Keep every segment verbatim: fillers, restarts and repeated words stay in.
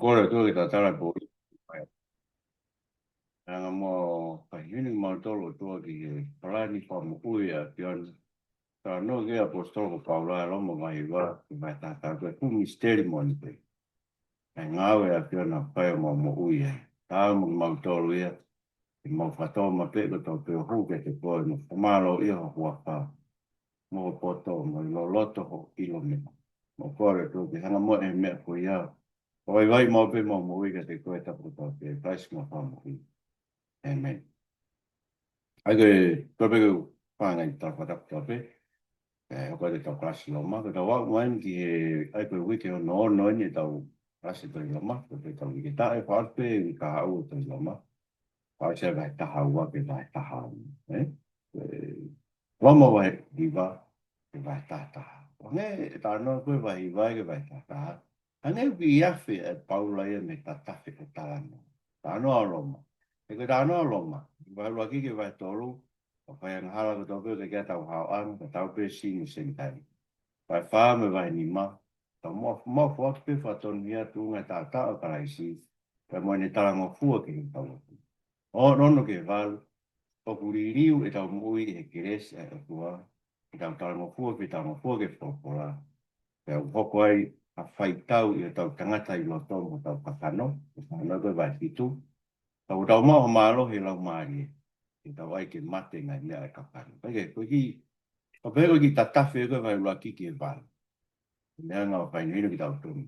Kole atu ke tatala po. Anga mo ka hini mau tolo tua ki he palani fakamoʻui ʻa e ʻAfiona. Ka no ke ʻapositolo ko Paula ʻa Loma vahe hiva, vahe taha taha ko e fuʻu misiteli moʻoni pē. ʻA e ngāue ʻa e ʻAfiona ʻoku fai ʻo mau moʻui ai. Taau mo mau tolo ia, ʻi mau fakatōmapeʻe kotoa pē ʻo hū kiate koe, mo fakamālō ʻi ho huafa, mo ho poto, mo e loloto ho ʻilo meʻa. Mau kole atu ke hanga mo e meʻa ko ia. ʻO vaivai mau pē mau moʻui kiate koe tapu kotoa pē, Kalaisi mau fakamoʻui. ʻĒmeni. ʻAi ke, koe pē ke u fanga i tau fakatapu kotoa pē. ʻE, hoko atu ʻetau kalasi Loma, ko ʻetau aʻu mai ki he, ʻai ko e uike hono ono eni ʻetau kalasi tohi Loma, ko ʻetau uike taʻe, fakaʻosi pē uike kahaʻu ʻo tohi Loma. Fakaʻosi ʻa e vahe taha ua ki he vahe taha ono, ē? ʻE, Loma vahe hiva, ki he vahe taha taha. ʻO hangē, ʻe talanoa ko e vahe hiva ki he vahe taha taha. Hangē ʻoku ʻi he afe ʻa Paula ia mei he tatafe ʻo e talanoa. Talanoa ʻo Loma. ʻE ko e talanoa ʻo Loma, vahe ʻuluaki ki he vahe tolu, ʻoku fai angahala kotoa pē ʻoku ʻikai ke tau haoʻanga, ka tau pē Siu mo Senitaile. Vahe fā mo e vahe nima, tau mo, mo foaki pē fakatonuhia tuʻunga taʻataʻa ʻo Kalaisi, pea mo ʻene talangofua ki hotau ʻOtua. ʻO, ʻo, ʻo ki he valu, ʻoku liliu ʻetau moʻui ʻe he kelesi ʻa e ʻOtua, ʻetau talangofua, ʻetau talangofua ki he folofola. Pea ʻoku hoko ai ʻa e faitau ʻi hotau tangata ʻi loto mo hotau kakano, kakano ko e vahe fitu. Tau tau maʻu ha mālohi ʻo e Laumālie, ʻe tau ʻai ke mate ngaahi meʻa ʻa e kakano. Pea ke, ko e kiʻi, ʻo pehē ko e kiʻi tatafe ko e vahe ʻuluaki ki he valu. Meʻa ngā fainino ki tau tonu.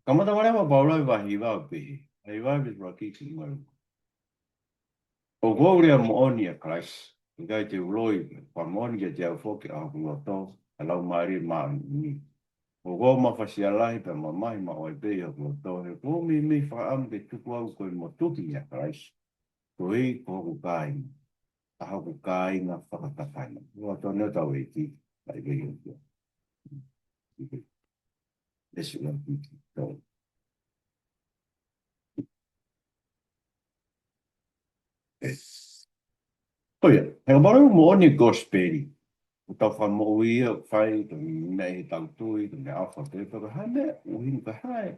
Kamata mai leva Paula ʻi he vahe hiva ʻo pehē. Vahe hiva veesi ʻuluaki ki he valu. ʻOku ou lea moʻoni ʻia Kalaisi, ʻikai te u loi, pea moʻoni kiate au foki ʻa hoku loto, ʻa e Laumālie Māʻoniʻoni. ʻOku ou mafasia lahi pea mamahi maʻu ai pē ʻi hoku loto, he ʻoku ou meimei fakaʻamu ke tuku au ko e motuhi ʻia Kalaisi. Koeʻuhi ko hoku kāinga, ʻa hoku kāinga fakakakano. Ua tone o tau ʻEiki, ʻai ke ʻio. Veesi ʻuluaki ki he tolu. ʻOia, he ʻoku mau moʻoni e kosipeli. ʻOku tau fakamoʻui ia, fai, ko e meʻa ʻi heʻetau tui, ko e meʻaʻofa pē, pea ko e hā e meʻa, ʻuhinga ko e hā e,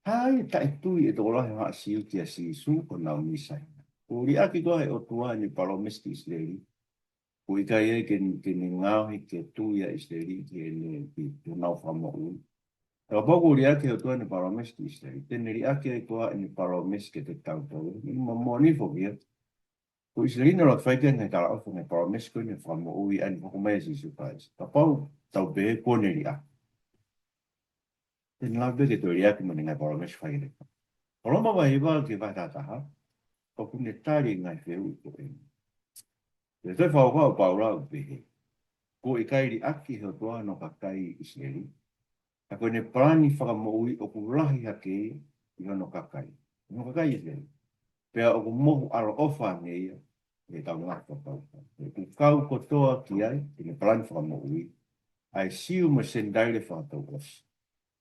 hā e taʻetui ʻe he tokolahi ʻo haʻa Siu kia Sīsū, ko honau Mīsaia. ʻOku liʻaki koā ʻe he ʻOtua ʻene palōmesi ki ʻIsileli. ʻOku ʻikai ai ke, ke ne ngaohi ke tui ʻa ʻIsileli ki heʻene, ki honau fakamoʻui. Kapau ʻoku liʻaki ʻe he ʻOtua ʻene palōmesi ki ʻIsileli, te ne liʻaki ai koā ʻene palōmesi kiate kitautolu? ʻIo, mo, moʻoni foki ia. Ko ʻIsileli naʻe ʻuluaki fai ki ai ʻene talaʻofa, ʻene palōmesi ko eni ʻo e fakamoʻui ʻa eni ʻoku hoko mai ʻa Sīsū Kalaisi. Kapau tau pehē kuo ne liʻaki, te ne lava pē ke toe liʻaki mo ʻene ngaahi palōmesi fai leva. Ko Loma vahe hiva ki he vahe taha taha, ʻoku ne tali e ngaahi fehuʻi ko eni. Pea toe fakakaukau ʻa Paula ʻo pehē, ʻoku ʻikai liʻaki ʻe he ʻOtua hono kakai ʻIsileli, ka ko ʻene palani fakamoʻui ʻoku lahi hake ʻi hono kakai, ʻi hono kakai ʻIsileli. Pea ʻoku mohu ʻaloʻofa ange ia ʻi heʻetau ngaahi fakakaukau. ʻOku kau kotoa ki ai, ʻene palani fakamoʻui, ʻa e Siu mo e Senitaile fakatouʻosi.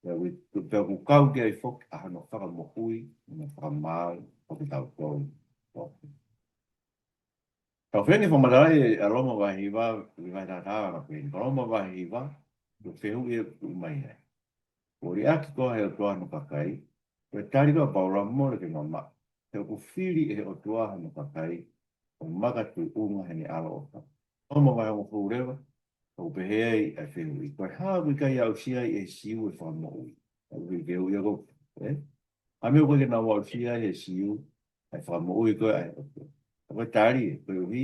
Pea ʻoku, pea ʻoku kau ki ai foki ʻa hono fakamoʻui mo hono fakamaau ʻo kitautolu. Tau feinga ke fakamatalaʻi ʻa Loma vahe hiva, ʻi he vahe taha taha ʻa pehē ni. Loma vahe hiva, ko e fehuʻi ʻoku ʻomai ai. ʻOku liʻaki koā ʻe he ʻOtua hono kakai? Ko e tali ko ē ʻa Paula, mole ke mamaʻo. He ʻoku fili ʻe he ʻOtua hono kakai ʻo makatuʻunga heʻene ʻaloʻofa. Loma vahe hongofulu leva, ʻoku pehē ai ʻa e fehuʻi, ko e hā ʻoku ʻikai aʻusia ai ʻe he Siu e fakamoʻui? ʻOku fehuʻi ia ko ē, ē? Hā e meʻa ʻoku ʻikai ke nau aʻusia ai ʻe he Siu ʻa e fakamoʻui ko ē ʻa e ʻOtua? Ko e tali ē, koeʻuhi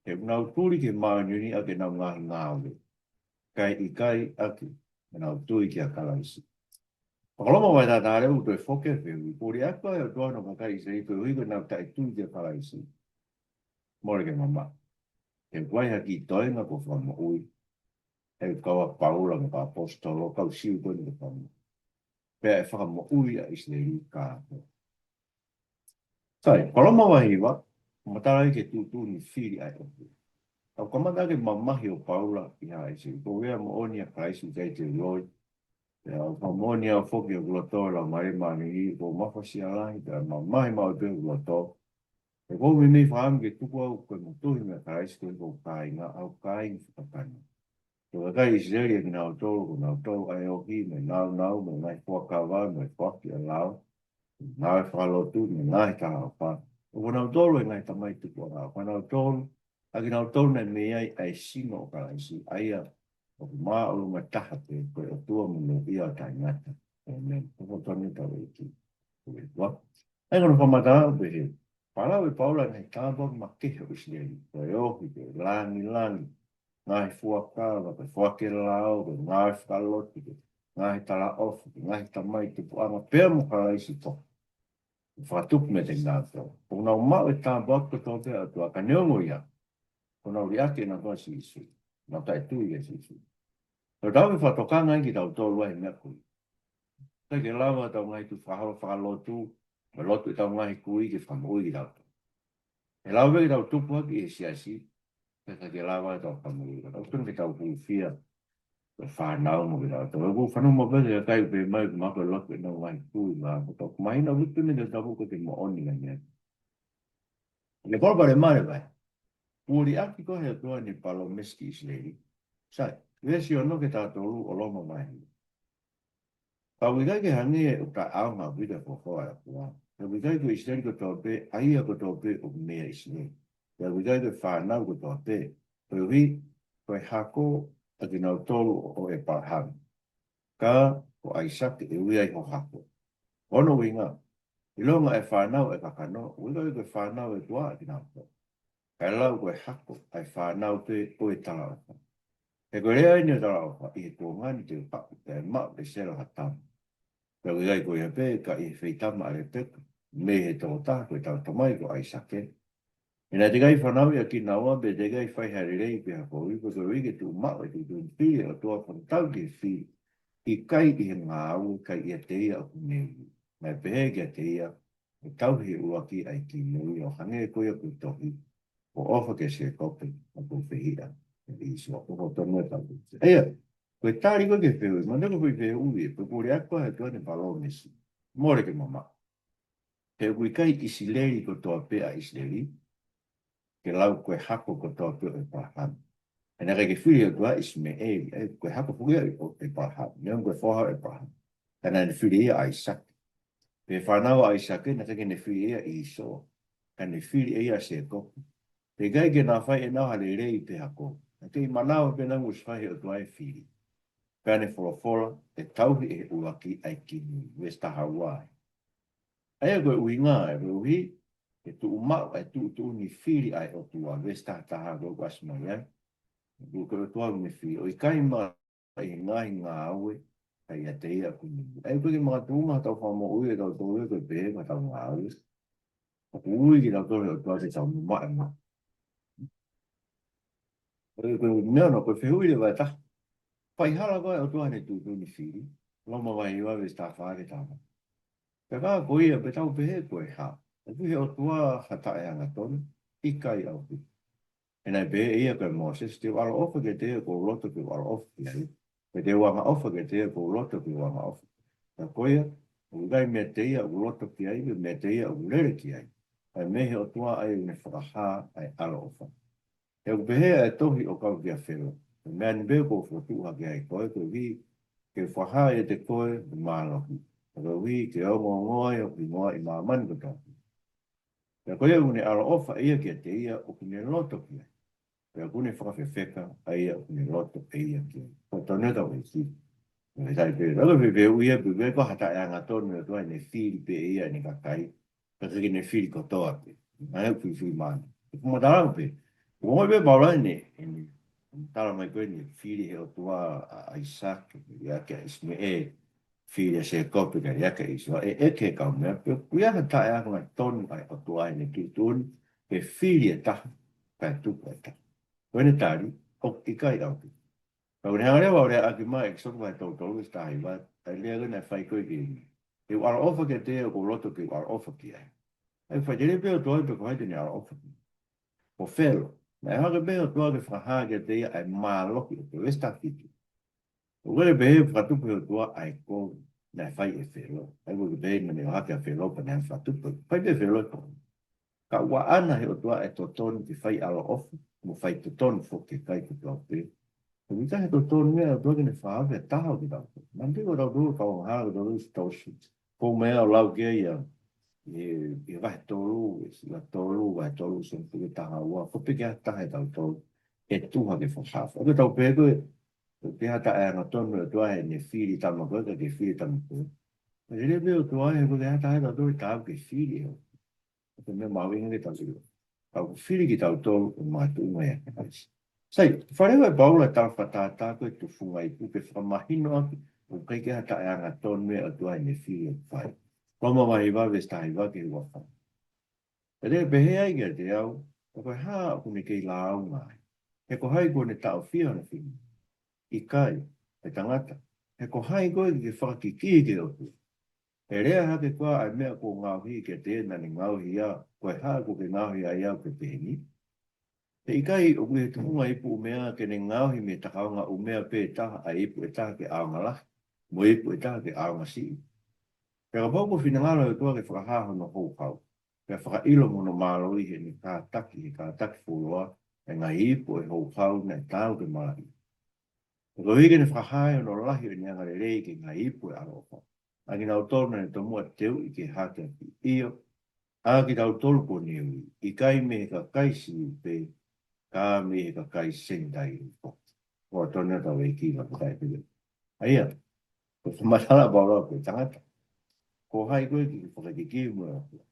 he ʻoku nau tuli ki he māʻoniʻoni ʻaki ʻenau ngaahi ngāue, kae ʻikai ʻaki ʻenau tui kia Kalaisi. Pea ko Loma vahe taha taha leva ʻoku toe foki e fehuʻi, ʻoku liʻaki koā ʻe he ʻOtua hono kakai ʻIsileli koeʻuhi ko ʻenau taʻetui kia Kalaisi? Mole ke mamaʻo. He ʻoku ʻi ai ha kiʻi toenga kuo fakamoʻui, ʻa e kau ʻa Paula mo e kau ʻaposetolo, kau Siu ko eni kuo fakamoʻui. Pea ʻe fakamoʻui ʻa ʻIsileli kātoa. Sai, ko Loma vahe hiva, ʻoku matala ai ki he tuʻutuʻuni fili ʻa e ʻOtua. Tau kamata ʻaki e mamahi ʻo Paula ʻi haʻa ʻIsileli. ʻOku ou lea moʻoni ʻia Kalaisi, ʻikai te u loi. Pea ʻoku fakamoʻoni au foki ʻi hoku loto ʻa e Laumālie Māʻoniʻoni, ʻoku ou mafasia lahi, pea mamahi maʻu ai pē hoku loto. He ʻoku ou meimei fakaʻamu ke tuku au ko e motuhi meia Kalaisi koeʻuhi ko hoku kāinga, ʻa hoku kāinga fakakakano. Ko e kakai ʻIsileli ʻa kinautolu, ko kinautolu ʻa e ohi, mo e nāunau, mo e ngaahi fuakava, mo e foaki ʻa e lao, ngāue fakalotu, mo e ngaahi talaʻofa, ʻo kinautolu ʻa e ngaahi tamai tupuʻanga, ʻo kinautolu, ʻa kinautolu naʻe mei ai ʻa e sino ʻo Kalaisi, ʻa ia ʻoku māʻolunga taha pē, ko e ʻOtua monūʻia ʻo taʻengata. ʻĒmeni. Ko e tonu ʻetau ʻEiki. Ko e ʻOtua. ʻA ia ko hono fakamatala ʻoku pehē, pehē ʻe Paula ʻa e ngaahi tāpuaki makehe ʻo ʻIsileli, ko e ohi, ko e langilangi, ngaahi fuakava, ko e foaki e lao, ko e ngāue fakalotu, ko e ngaahi talaʻofa, ko e ngaahi tamai tupuʻanga, pea mo Kalaisi ko e fakatupu mei he ngāue. ʻOku nau maʻu e tāpuaki kotoa pē ʻa e ʻOtua, ka neongo ia, ʻoku nau liʻaki ʻenau tui kia Sīsū, nau taʻetui kia Sīsū. Ko ʻetau fakatokanga ia kitautolu ʻi he meʻa ko ia. ʻIkai ke lava ʻetau ngaahi tui fakaholo fakalotu, mo e lotu ʻetau ngaahi kui ke fakamoʻui kitautolu. ʻE lava pē ke tau tupu hake ʻi he siasi, pea ʻikai ke lava ʻetau fakamoʻui. Ka tau tonu ke tau hūfia, ko e fānau mo kitautolu. ʻOku fanongo pē ki he kakai pē mai, ko e maʻu ko e lotu ʻenau ngaahi kui, ma, ko tau mahino ʻoku ʻikai pē mei he tau ke moʻoni ngaahi meʻa. Ko e palopalema leva ia. Kuo liʻaki koe ʻe he ʻOtua ʻene palōmesi ki ʻIsileli. Sai, veesi ono ki he taha tolu ʻo Loma vahe hiva. Ka ʻoku ʻikai ke hangē ʻoku taʻeʻaonga ʻaupito e folofola ʻa e ʻOtua. He ʻoku ʻikai ko ʻIsileli kotoa pē, ʻa ia kotoa pē ʻoku mei ʻIsileli. He ʻoku ʻikai ko e fānau kotoa pē, koeʻuhi ko e hako ʻa kinautolu ʻo ʻĒpalahame. Ka ko ʻAisake ʻe ui ai ho hako. Ko hono ʻuhinga, ʻilonga ʻa e fānau ʻa e kakano, ʻoku ʻikai ko e fānau ʻa e ʻOtua ʻa kinautolu. Kae lau ko e hako ʻa e fānau pē ʻo e talaʻofa. He ko e lea eni ʻo e talaʻofa, ʻi he kuonga ni te u haʻu, pea ʻe maʻu ʻe Sela ha tama. Pea ʻoku ʻikai ko ia pē, ka ʻi he feitama ʻa Lēpeka, mei he tokotaha ko e tauhi tamai ko ʻAisake. He naʻe teʻeki ai fanauʻi ʻa kinaua, pea teʻeki ai fai ha lelei pe ha kovi, koeʻuhi ke tuʻu maʻu e tuʻutuʻuni fili ʻa e ʻOtua fakatatau ki he fili, ʻikai ʻi he ngāue, ka ʻiate ia ʻoku ne ui. Naʻe pehē kiate ia, ʻe tauhi ʻe he ʻuluaki ʻa e kimui, ʻo hangē ko ia kuo tohi, kuo u ʻofa kia Sēkope, ʻo kuo u fehiʻa kia ʻĪsoa. Ko hono tonu ʻetau ʻEiki. ʻA ia, ko e tali ko ē ki he fehuʻi, ma neko fui fehuʻi, pe kuo liʻaki koe ʻe he ʻOtua ʻene palōmesi. Mole ke mamaʻo. He ʻoku ʻikai ʻIsileli kotoa pē ʻa ʻIsileli, ke lau ko e hako kotoa pē ʻo ʻĒpalahame. He naʻe ʻikai ke fili ʻe he ʻOtua ʻa ʻIsimeʻeli, ʻa ia ko e hako foki ia ʻo ʻĒpalahame, neongo ko e foha ʻo ʻĒpalahame. Ka naʻa ne fili ia ʻa ʻAisake. Pea fānau ʻa ʻAisake, naʻe ʻikai ke ne fili ia ʻa ʻĪsoa. Ka ne fili ia ʻa Sēkope. Pea ʻikai ke na fai ʻenau ha lelei pe ha kovi. Naʻe kei manava pē ʻenau ʻosi fai ʻe he ʻOtua e fili. Pea ne folofola, ʻe tauhi ʻe he ʻuluaki ʻa e kimui. Veesi taha ua. ʻA ia ko e ʻuhinga, ʻa e koeʻuhi, ʻe tuʻu maʻu ʻa e tuʻutuʻuni fili ʻa e ʻOtua, veesi taha taha ko ē ʻoku ʻasi mai ai. Ko e ʻOtua ʻoku ne fili, ʻo ʻikai maʻu ʻi he ngaahi ngāue, ka ʻiate ia ʻoku ne ui. ʻA ia ko e makatuʻunga ʻetau fakamoʻui ʻe tautolu ʻe ko e pehē ko ʻetau ngāue. ʻOku ui kitautolu ʻe he ʻOtua ke tau mamaʻo maʻu. Ko e, ko e meʻa ʻoku ou fehuʻi leva ʻe taha. Fai hala koā ʻe he ʻOtua ʻene tuʻutuʻuni fili, Loma vahe hiva veesi taha fā ki he taha valu. Pea ka ko ia, pea tau pehē ko e hā? ʻOku ʻi he ʻOtua ha taʻeangatonu? ʻIkai ʻaupito. He naʻe pehē ʻe ia kia Mōsese, te u ʻaloʻofa kiate ia ʻoku ou loto ke u ʻaloʻofa ki ai. Pea te u angaʻofa kiate ia ʻoku ou loto ke u angaʻofa. Pea ko ia, ʻoku ʻikai meiate ia ʻoku loto ki ai, pe meiate ia ʻoku lele ki ai. Kae mei he ʻOtua ʻa ia ʻoku ne fakahā ʻa e ʻaloʻofa. He ʻoku pehē ʻa e tohi ʻo kau kia Felo. Ko e meʻa ni pē kuo u fokotuʻu hake ai koe, koeʻuhi ke u fakahā ʻiate koe hoku mālohi. Pea koeʻuhi ke ongoongoa ai hoku hingoa ʻi māmani kotoa. Pea ko ia ʻoku ne ʻaloʻofa ʻe ia kiate ia ʻoku ne loto ki ai. Pea ʻoku ne fakafefeka ʻa ia ʻoku ne loto ʻe ia ki ai. Ko e tonu ʻetau ʻEiki. Ko e tali pē, ʻoku ou fehuʻi ia, pe ʻoku ʻi ai koā ha taʻeangatonu ʻe he ʻOtua ʻene fili pē ʻe ia ʻene kakai, ka ʻikai ke ne fili kotoa pē. Naʻe fuifui mana. ʻOku matala pē. ʻOku ʻomai pē Paula ʻene, ʻene tala mai ko ē ʻene fili ʻe he ʻOtua ʻa ʻAisake, liʻaki ʻa ʻIsimeʻeli, fili ʻa Sēkope kae liʻaki ʻa ʻĪsoa, ʻe, ʻe ʻeke e kau meʻa, pe ʻoku ʻi ai ha taʻeangatonu ʻa e ʻOtua ʻi heʻene tuʻutuʻuni, ke fili e taha, kae tuku e taha. Ko ʻene tali, ʻoku ʻikai ʻaupito. Ka ʻoku ne hanga leva ʻo leaʻaki mai ʻEkisoto vahe tolu tolu veesi taha hiva, ʻa e lea ko ē naʻe fai ko ē ki he, te u ʻaloʻofa kiate ia ʻoku ou loto ke u ʻaloʻofa ki ai. ʻA ia faʻiteliha pē ʻOtua pe ko hai te ne ʻaloʻofa ki ai. Ko Felo, naʻe hanga pē ʻOtua ke fakahā kiate ia ʻa e mālohi ʻo e veesi taha fitu. ʻOku ʻikai pē fakatupu ʻe he ʻOtua ʻa e kovi naʻe fai ʻe Felo. ʻA ia ʻoku pehē naʻa ne ʻohake ʻa Felo pea naʻe fakatupu. Fai pē ʻe Felo e kovi. Ka ʻoku ʻaʻana ʻe he ʻOtua e totonu ke fai ʻaloʻofa, mo fai totonu foki ki he kakai kotoa pē. He ʻoku ʻikai ha totonu ia ʻa e ʻOtua ke ne fakahaofi ha taha ʻo kitautolu. Manatuʻi ko tautolu kau angahala, ko tautolu siʻi tausi. Ko e meʻa ʻoku lau ki ai ʻi he, ʻi he vahe tolu, ʻi he tolu, vahe tolu, veesi taha ua, ko e pehē ke ʻi ai ha taha ʻiate kitautolu ʻe tuha ke fakahā. ʻOku tau pehē ko e, ko e pehē ha taha ʻe angatonu ʻe ʻOtua heʻene fili tama ko ē, ka ke fili tama ko ē. Ka lele pē ʻOtua he ko e pehē ha taha ʻiate kitautolu ʻe taau ke fili ʻe ʻOtua. Ko e meʻa mahuʻinga ke tau sio. Ka ʻoku fili kitautolu ʻo makatuʻunga ʻia Kalaisi. Sai, faleʻi ʻe Paula ʻa e tala fakatātā ko e tufunga ipu ke fakamahinoʻaki ʻoku ʻikai ke ʻi ai ha taha ʻe angatonu ʻe ʻOtua heʻene fili ʻoku fai. Loma vahe hiva veesi taha hiva ki he ua fā. Pea te pehē ai kiate au, ko e hā ʻoku ne kei lāunga ai? He ko hai kuo ne taʻofia hono fili? ʻIkai, ʻe tangata. He ko hai koe ke ke fakakikihi ki he ʻOtua? ʻE lea hake koā ʻa e meʻa kuo ngaohi kiate ia naʻa ne ngaohi au, ko e hā kuo ke ngaohi ai au ke pehē ni? He ʻikai ʻoku ʻi he tufunga ipu ʻumea ke ne ngaohi mei he takaonga ʻumea pē ʻe taha ʻa e ipu ʻe taha ke ʻaonga lahi, mo e ipu ʻe taha ke ʻaonga siʻi? Pea kapau ko e finangalo ʻo e ʻOtua ke fakahā hono houhau, pea fakaʻilo mo hono mālohi heʻene kātaki, he kātaki fuoloa, ʻa e ngaahi ipu ʻo e houhau naʻe taau ke malaʻia. Koeʻuhi ke ne fakahā ʻi hono lahi ʻo ʻene angalelei ki he ngaahi ipu ʻo e ʻaloʻofa, ʻa kinautolu naʻa ne tomuʻa teuʻi ke hākeakiʻi, ʻio, ʻa kitautolu kuo ne ui, ʻikai mei he kakai Siu pē, ka mei he kakai Senitaile foki. Ko e tonu ʻetau ʻEiki, fakafetaʻi pē. ʻA ia, ko e fakamatala ʻa Paula ko e tangata. Ko hai koe ke ke fakakikihi mo e ʻOtua?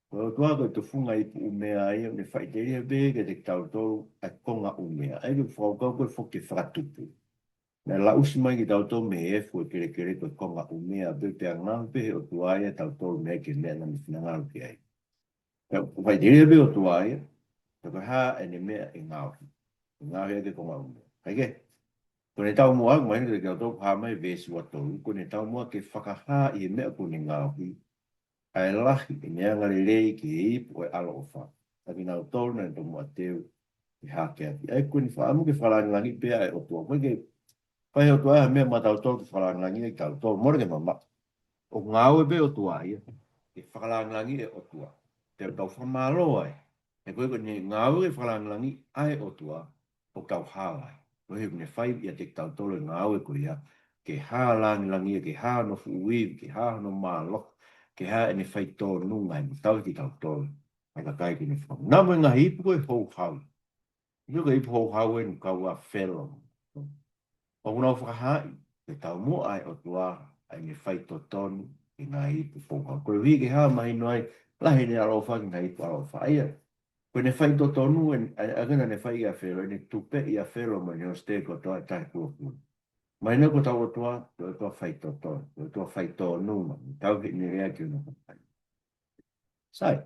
Ko e ʻOtua ko e tufunga ipu ʻumea ia, ʻoku ne faʻiteliha pē kiate kitautolu ʻa e konga ʻumea. ʻA ia ko e fakakaukau ko ē foki ke fakatupu. Naʻe laʻusi mai kitautolu mei he efu ʻo e kelekele ko e konga ʻumea pē, pea ngaohi pē ʻe he ʻOtua ia kitautolu mei ai ki he meʻa naʻa ne finangalo ki ai. Pea ʻoku faʻiteliha pē ʻOtua ia, pea ko e hā ʻene meʻa ʻe ngaohi? ʻE ngaohi ʻaki e konga ʻumea. Kae kehe, ko ʻene taumuʻa, mahino kiate kitautolu, hā mai veesi ua tolu, ko ʻene taumuʻa ke fakahā ʻi he meʻa kuo ne ngaohi ʻa e lahi ʻene angalelei ki he ipu ʻo e ʻaloʻofa, ʻa kinautolu naʻa ne tomuʻa teu ke hākeakiʻi. ʻA ia ko ʻene fakaʻamu ke fakalāngilangiʻi pē ʻa e ʻOtua. ʻOku ʻikai ke fai ʻe he ʻOtua ha meʻa maʻatautolu ke fakalāngilangiʻi ai kitautolu. Mole ke mamaʻo. ʻOku ngāue pē ʻOtua ia ke fakalāngilangiʻi e ʻOtua. Te tau fakamālō ai. He ko e, ko ʻene ngāue ke fakalāngilangiʻi ʻa e ʻOtua, ʻoku tau hala ai. Koeʻuhi ʻoku ne fai ʻiate kitautolu e ngāue ko ia, ke hā lāngilangi, ke hā hono fuʻu ivi, ke hā hono mālohi, ke hā ʻene faitōnunga ʻi heʻetau kitautolu ʻa e kakai kuo ne fakamoʻui. Naʻa mo e ngaahi ipu ko e houhau. ʻIo, ko e ipu houhau eni kau ʻa Felo. ʻOku nau fakahaaʻi ke taumuʻa ʻa e ʻOtua ʻa ʻene faitotonu ki he ngaahi ipu houhau. Koeʻuhi ke hā mahino ai, lahi ʻene ʻaloʻofa ki he ngaahi ipu ʻaloʻofa. ʻA ia, ko ʻene faitotonu, ʻa ia ko ē naʻa ne fai kia Felo, ʻene tupeʻi ʻa Felo mo ʻene hosite kotoa ʻe tahi kuo puna. Mahino ko hotau ʻOtua, ko e ʻOtua faitotonu, ko e ʻOtua faitōnunga, tauhi ʻene lea ki hono kakai. Sai,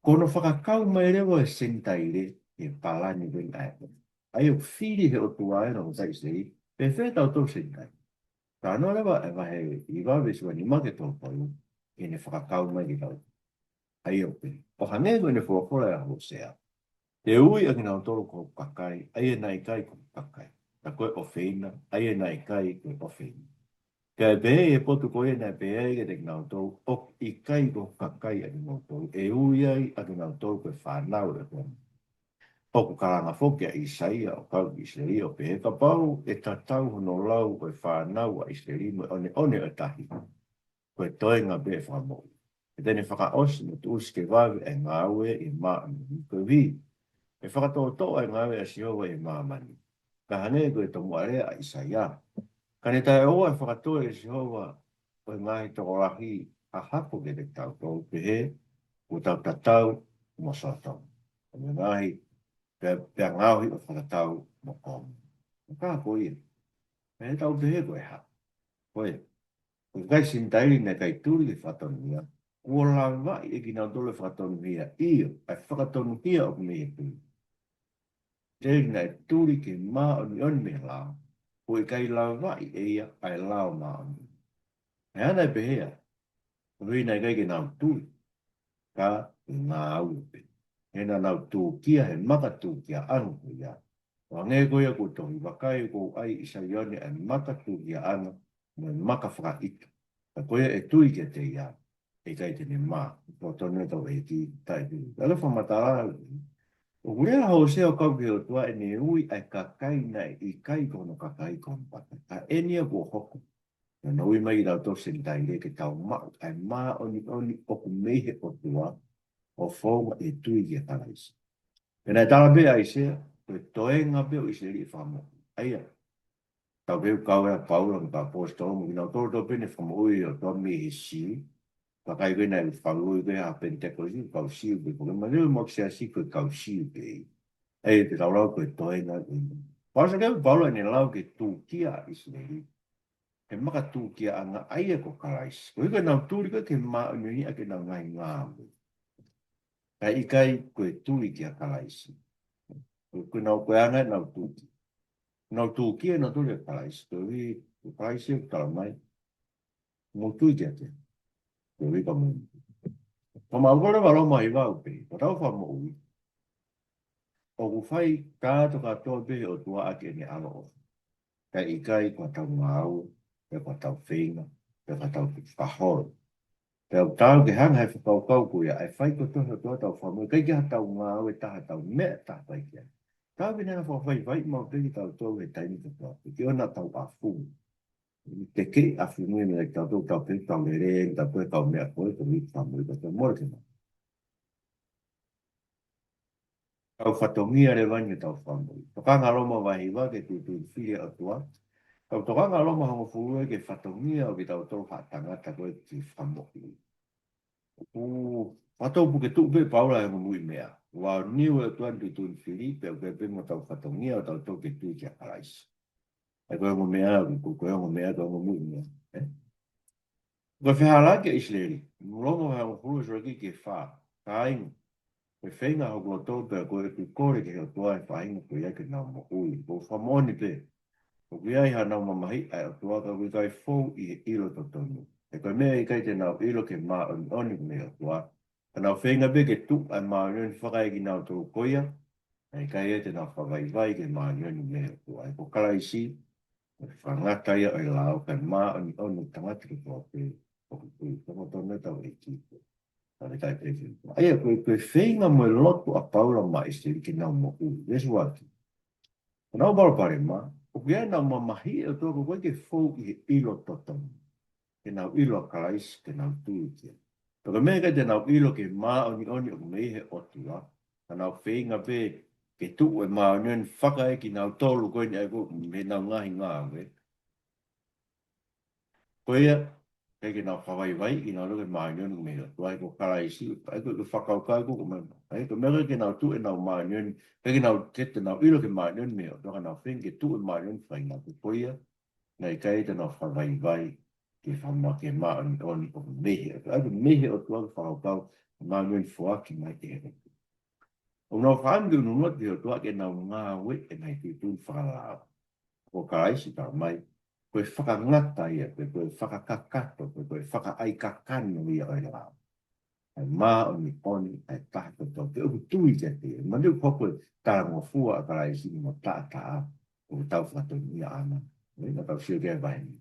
ko hono fakakau mai leva ʻo e Senitaile ki he palani ko eni ʻa e ʻOtua. ʻA ia ʻoku fili ʻe he ʻOtua ʻa e kau ʻIsileli, pehē foki kitautolu Senitaile. Talanoa leva e vahe hiva veesi ua nima ki he tolu tolu, ki heʻene fakakau mai kitautolu. ʻA ia ʻoku pehē, ʻo hangē ko ʻene folofola ʻia Hōsea: Te u ui ʻa kinautolu ko hoku kakai, ʻa ia naʻe ʻikai ko hoku kakai. Ka ko e ʻofeina, ʻa ia naʻe ʻikai ko e ʻofeina. Kae pehē ʻe he potu ko ia naʻe pehē ai kiate kinautolu, ʻOku ʻikai ko hoku kakai ʻa kimoutolu, ʻe ui ai ʻa kinautolu ko e fānau ʻo e ʻOtua. ʻOku kalanga foki ʻa ʻĪsaia ʻo kau ki ʻIsileli ʻo pehē, Kapau ʻe tatau hono lau ʻo e fānau ʻa ʻIsileli mo e ʻoneʻone ʻo e tahi, ko e toenga pē ʻe fakamoʻui. He te ne fakaʻosi mo tuʻusi ke vave ʻa e ngāue ʻi he māmani, koeʻuhi ʻe fakatoʻotoʻo ʻa e ngāue ʻa Sihova ʻi he māmani, kae hangē ko e tomuʻa lea ʻa ʻĪsaia. Ka ne taʻeʻoua ʻa e fakatō ʻe Sihova ʻo e ngaahi tokolahi ʻa Hapo kiate kitautolu, pehē kuo tau tatau mo Sōtoma, ʻa e ngaahi, pea, pea ngaohi ʻo fakatatau mo Kōmela. Ka ko ia, pea tau pehē ko e hā? Ko e, ko e kakai Senitaile naʻe ʻikai tuli ki he fakatonuhia, kuo lavaʻi ʻe kinautolu e fakatonuhia, ʻio, ʻa e fakatonuhia ʻoku mei he tui. Senitaile naʻe tuli ki he māʻoniʻoni mei he lao, kuo ʻikai lavaʻi ʻe ia ʻa e lao māʻoniʻoni. He naʻe pehē, koeʻuhi naʻe ʻikai ke nau tui, ka ngāue pē. He naʻa nau tūkia he maka tūkiaʻanga ko ia. ʻO hangē ko ia kuo tohi, Vakai, ʻoku ou ʻai ʻi Saione ʻa e maka tūkiaʻanga mo e maka fakaʻita. Ka ko ia ʻe tui kiate ia, ʻe ʻikai te ne mā. Ko e tonu ʻetau ʻEiki, taʻe tui. Ka ko e fakamatala, ʻoku lea ʻa Hōsea ʻo kau ki he ʻOtua ʻene ui ʻa e kakai naʻe ʻikai ko hono kakai ko hono kakai. Ka eni ia kuo hoko. Naʻa nau ui mai kitautolu Senitaile ke tau maʻu ʻa e māʻoniʻoni ʻoku mei he ʻOtua ʻo founga ʻi he tui kia Kalaisi. Pea naʻe tala pē ʻe ʻAisea, ko e toenga pē ʻo ʻIsileli ʻe fakamoʻui. ʻA ia, tau pehē ʻoku kau ai ʻa Paula mo e kau ʻaposetolo mo kinautolu kotoa pē ne fakamoʻui ʻe he ʻOtua mei he Siu. Kakai ko ē naʻe fakamoʻui ko ē ʻi he Penitekosi, kau Siu pē, ko e maneu mo siasi ko e kau Siu pē. ʻA ia te tau lau ko e toenga pē. Paula ke Paula ne lau ke tūkia ʻa ʻIsileli. He makatūkiaʻanga ʻa ia ko Kalaisi. Koeʻuhi ko ʻenau tuli ko ē ki he māʻoniʻoni ʻaki ʻenau ngaahi ngāue. Kae ʻikai ko e tui kia Kalaisi. Ko ʻenau ko e anga ʻenau tūkia. Nau tūkia ʻenau tuli kia Kalaisi. Koeʻuhi ko Kalaisi ʻoku tala mai, mou tui kiate au, koeʻuhi ka mou. Ka mau kole valo mai vau pē, ko ʻetau fakamoʻui. ʻOku fai kātoa kātoa pē ʻe he ʻOtua ʻaki ʻene ʻaloʻofa. Kae ʻikai ko ʻetau ngāue, pe ko ʻetau feinga, pe ko ʻetau fakaholo. Pea ʻoku taau ke hanga ʻe he fakakaukau ko ia, ʻa e fai kotoa ʻe he ʻOtua ʻetau fakamoʻui, ʻikai ke ʻi ai haʻatau ngāue ʻe taha, ʻetau meʻa ʻe taha ʻe fai ki ai. Taau ke ne hanga ʻo fakavaivaiʻi maʻu pē kitautolu he taimi kotoa pē, ke ʻoua naʻa tau ʻafungi. Tekeʻi ʻafungi meʻa kitautolu, tau pehē ʻoku tau lelei, tau ko e kau meʻa ko ē, ko e fakamoʻui, ko e mole ke mau. Kau fatongia leva eni ʻetau fakamoʻui. Tokanga Loma vahe hiva ki he tuʻutuʻuni fili ʻa e ʻOtua. Kau tokanga Loma hongofulu ē ki he fatongia ʻo kitautolu haʻa tangata ko ē ki he fakamoʻui. ʻOku fatongia puke tuʻu pē ʻe Paula ʻa e ongo muiʻi meʻa. Ua ʻo niu ʻa e ʻOtua ʻene tuʻutuʻuni fili, pea ʻoku pehē pē mo ʻetau fatongia ʻo tautolu ke tui kia Kalaisi. ʻA ia ko e ongo meʻa, ko, ko e ongo meʻa, ko e ongo muiʻi meʻa. Ē? Ko e fehālaaki ʻa ʻIsileli. Loma vahe hongofulu ʻuluaki ki he fā. Kāinga, ko e feinga hoku loto pea ko ʻeku kole ki he ʻOtua ʻi he faʻahinga ko ia ke nau moʻui. Ko e fakamoʻoni pē, ʻoku ʻi ai haʻanau mamahiʻi ʻa e ʻOtua ka ʻoku ʻikai fou ʻi he ʻilo totonu. He ko e meʻa ʻikai te nau ʻilo ki he māʻoniʻoni mei he ʻOtua, ka nau feinga pē ke tuʻu ʻa e māʻoniʻoni fakaekinautolu ko ia, naʻe ʻikai ai te nau fakavaivai ki he māʻoniʻoni mei he ʻOtua. He ko Kalaisi, ko e fakangata ia ʻo e lao, kae māʻoniʻoni ʻa e tangata kotoa pē ʻoku tui. Ko e tonu ʻetau ʻEiki. Tau le kai pē ki. ʻA ia, ko e, ko e feinga mo e lotu ʻa Paula maʻa ʻIsileli ke nau moʻui. Veesi ua ki. Ko ʻenau palopalema, ʻoku ʻi ai ʻenau mamahiʻi ʻa e ʻOtua ka ʻoku ʻikai ke fou ʻi he ʻilo totonu. Ke nau ʻilo ʻa Kalaisi, ke nau tui ki ai. Pea ko e meʻa ʻikai te nau ʻilo ki he māʻoniʻoni ʻoku mei he ʻOtua, ka nau feinga pē ke tuʻu e māʻoniʻoni fakaekinautolu ko eni ʻa ia ko ē mei heʻenau ngaahi ngāue. Ko ia, ʻikai ke nau fakavaivaiʻi kinautolu ki he māʻoniʻoni mei he ʻOtua, ʻa ia ko Kalaisi, ʻa ia ko e fakakaukau ko ē, ʻa ia ko e meʻa ʻikai ke nau tuʻu ʻenau māʻoniʻoni, ʻikai ke nau, ʻikai te nau ʻilo ki he māʻoniʻoni mei he ʻOtua, ka nau feinga ke tuʻu e māʻoniʻoni fakaekinautolu ko ia, naʻe ʻikai te nau fakavaivai ki he fakamoʻui ki he māʻoniʻoni ʻoku mei he ʻOtua, ʻa ia ko e mei he ʻOtua ko e fakakaukau, māʻoniʻoni foaki mai ʻe he ʻOtua. ʻOku nau fakaʻamu ke ʻunuʻunu atu ki he ʻOtua ke nau ngāue ʻenau tuʻutuʻuni fakalao. Ko Kalaisi tala mai, ko e fakangata ia, ko e, ko e fakakakato, ko e, ko e fakaʻaikakano ia ʻo e lao. ʻA e māʻoniʻoni ʻa e taha kotoa pē ʻoku tui kiate ia. Manatuʻi ko e talangofua ʻa Kalaisi mo taʻataʻa ʻoku tau fatongia ʻana. Ē, naʻa tau sio ki ai he vahe ni.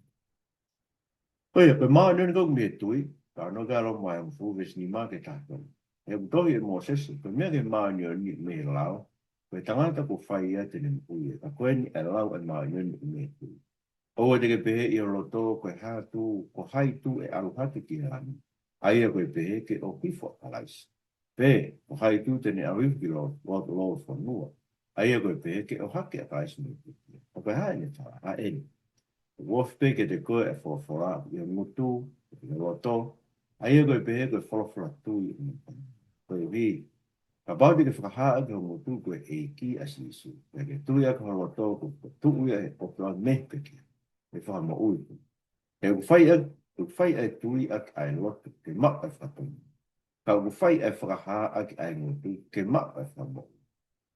Ko ia, ko e māʻoniʻoni ko ē mei he tui, ka ʻoku ʻi ai Loma vahe hongofulu veesi nima ki he taha tolu. He ʻoku tohi ʻe Mōsese, ko e meʻa ki he māʻoniʻoni mei he lao, ko e tangata kuo fai ia te ne moʻui ia, ka ko eni ʻa e lau ʻa e māʻoniʻoni mei he tui. ʻOua te ke pehē ʻi ho loto, ko e hā tū, ko hai tū ʻe ʻalu hake ki he langi, ʻa ia ko e pehē ke ʻohifo ʻa Kalaisi. Pe, ko hai tū te ne ʻalu hifo ki lo, lo, lo fonua, ʻa ia ko e pehē ke ʻohake ʻa Kalaisi mei he pekia. Ka ko e hā ʻene tala, ʻa eni. ʻOku ofi pē kiate koe ʻa e folofola ʻi ho ngutu, ʻi ho loto, ʻa ia ko e pehē ko e folofola tui ʻo e ʻOtua. Koeʻuhi, kapau te ke fakahā ʻaki ho ngutu ko e ʻEiki ʻa Sīsū, pea ke tui ʻaki ho loto kuo tuʻu ia ʻe he ʻOtua mei he pekia, ʻe fakamoʻui koe. He ʻoku fai ʻa, ʻoku fai ʻa e tui ʻaki ʻa e lotu ke maʻu ʻa e fakatonutonu. Ka ʻoku fai ʻa e fakahā ʻaki ʻa e ngutu ke maʻu ʻa e fakamoʻui.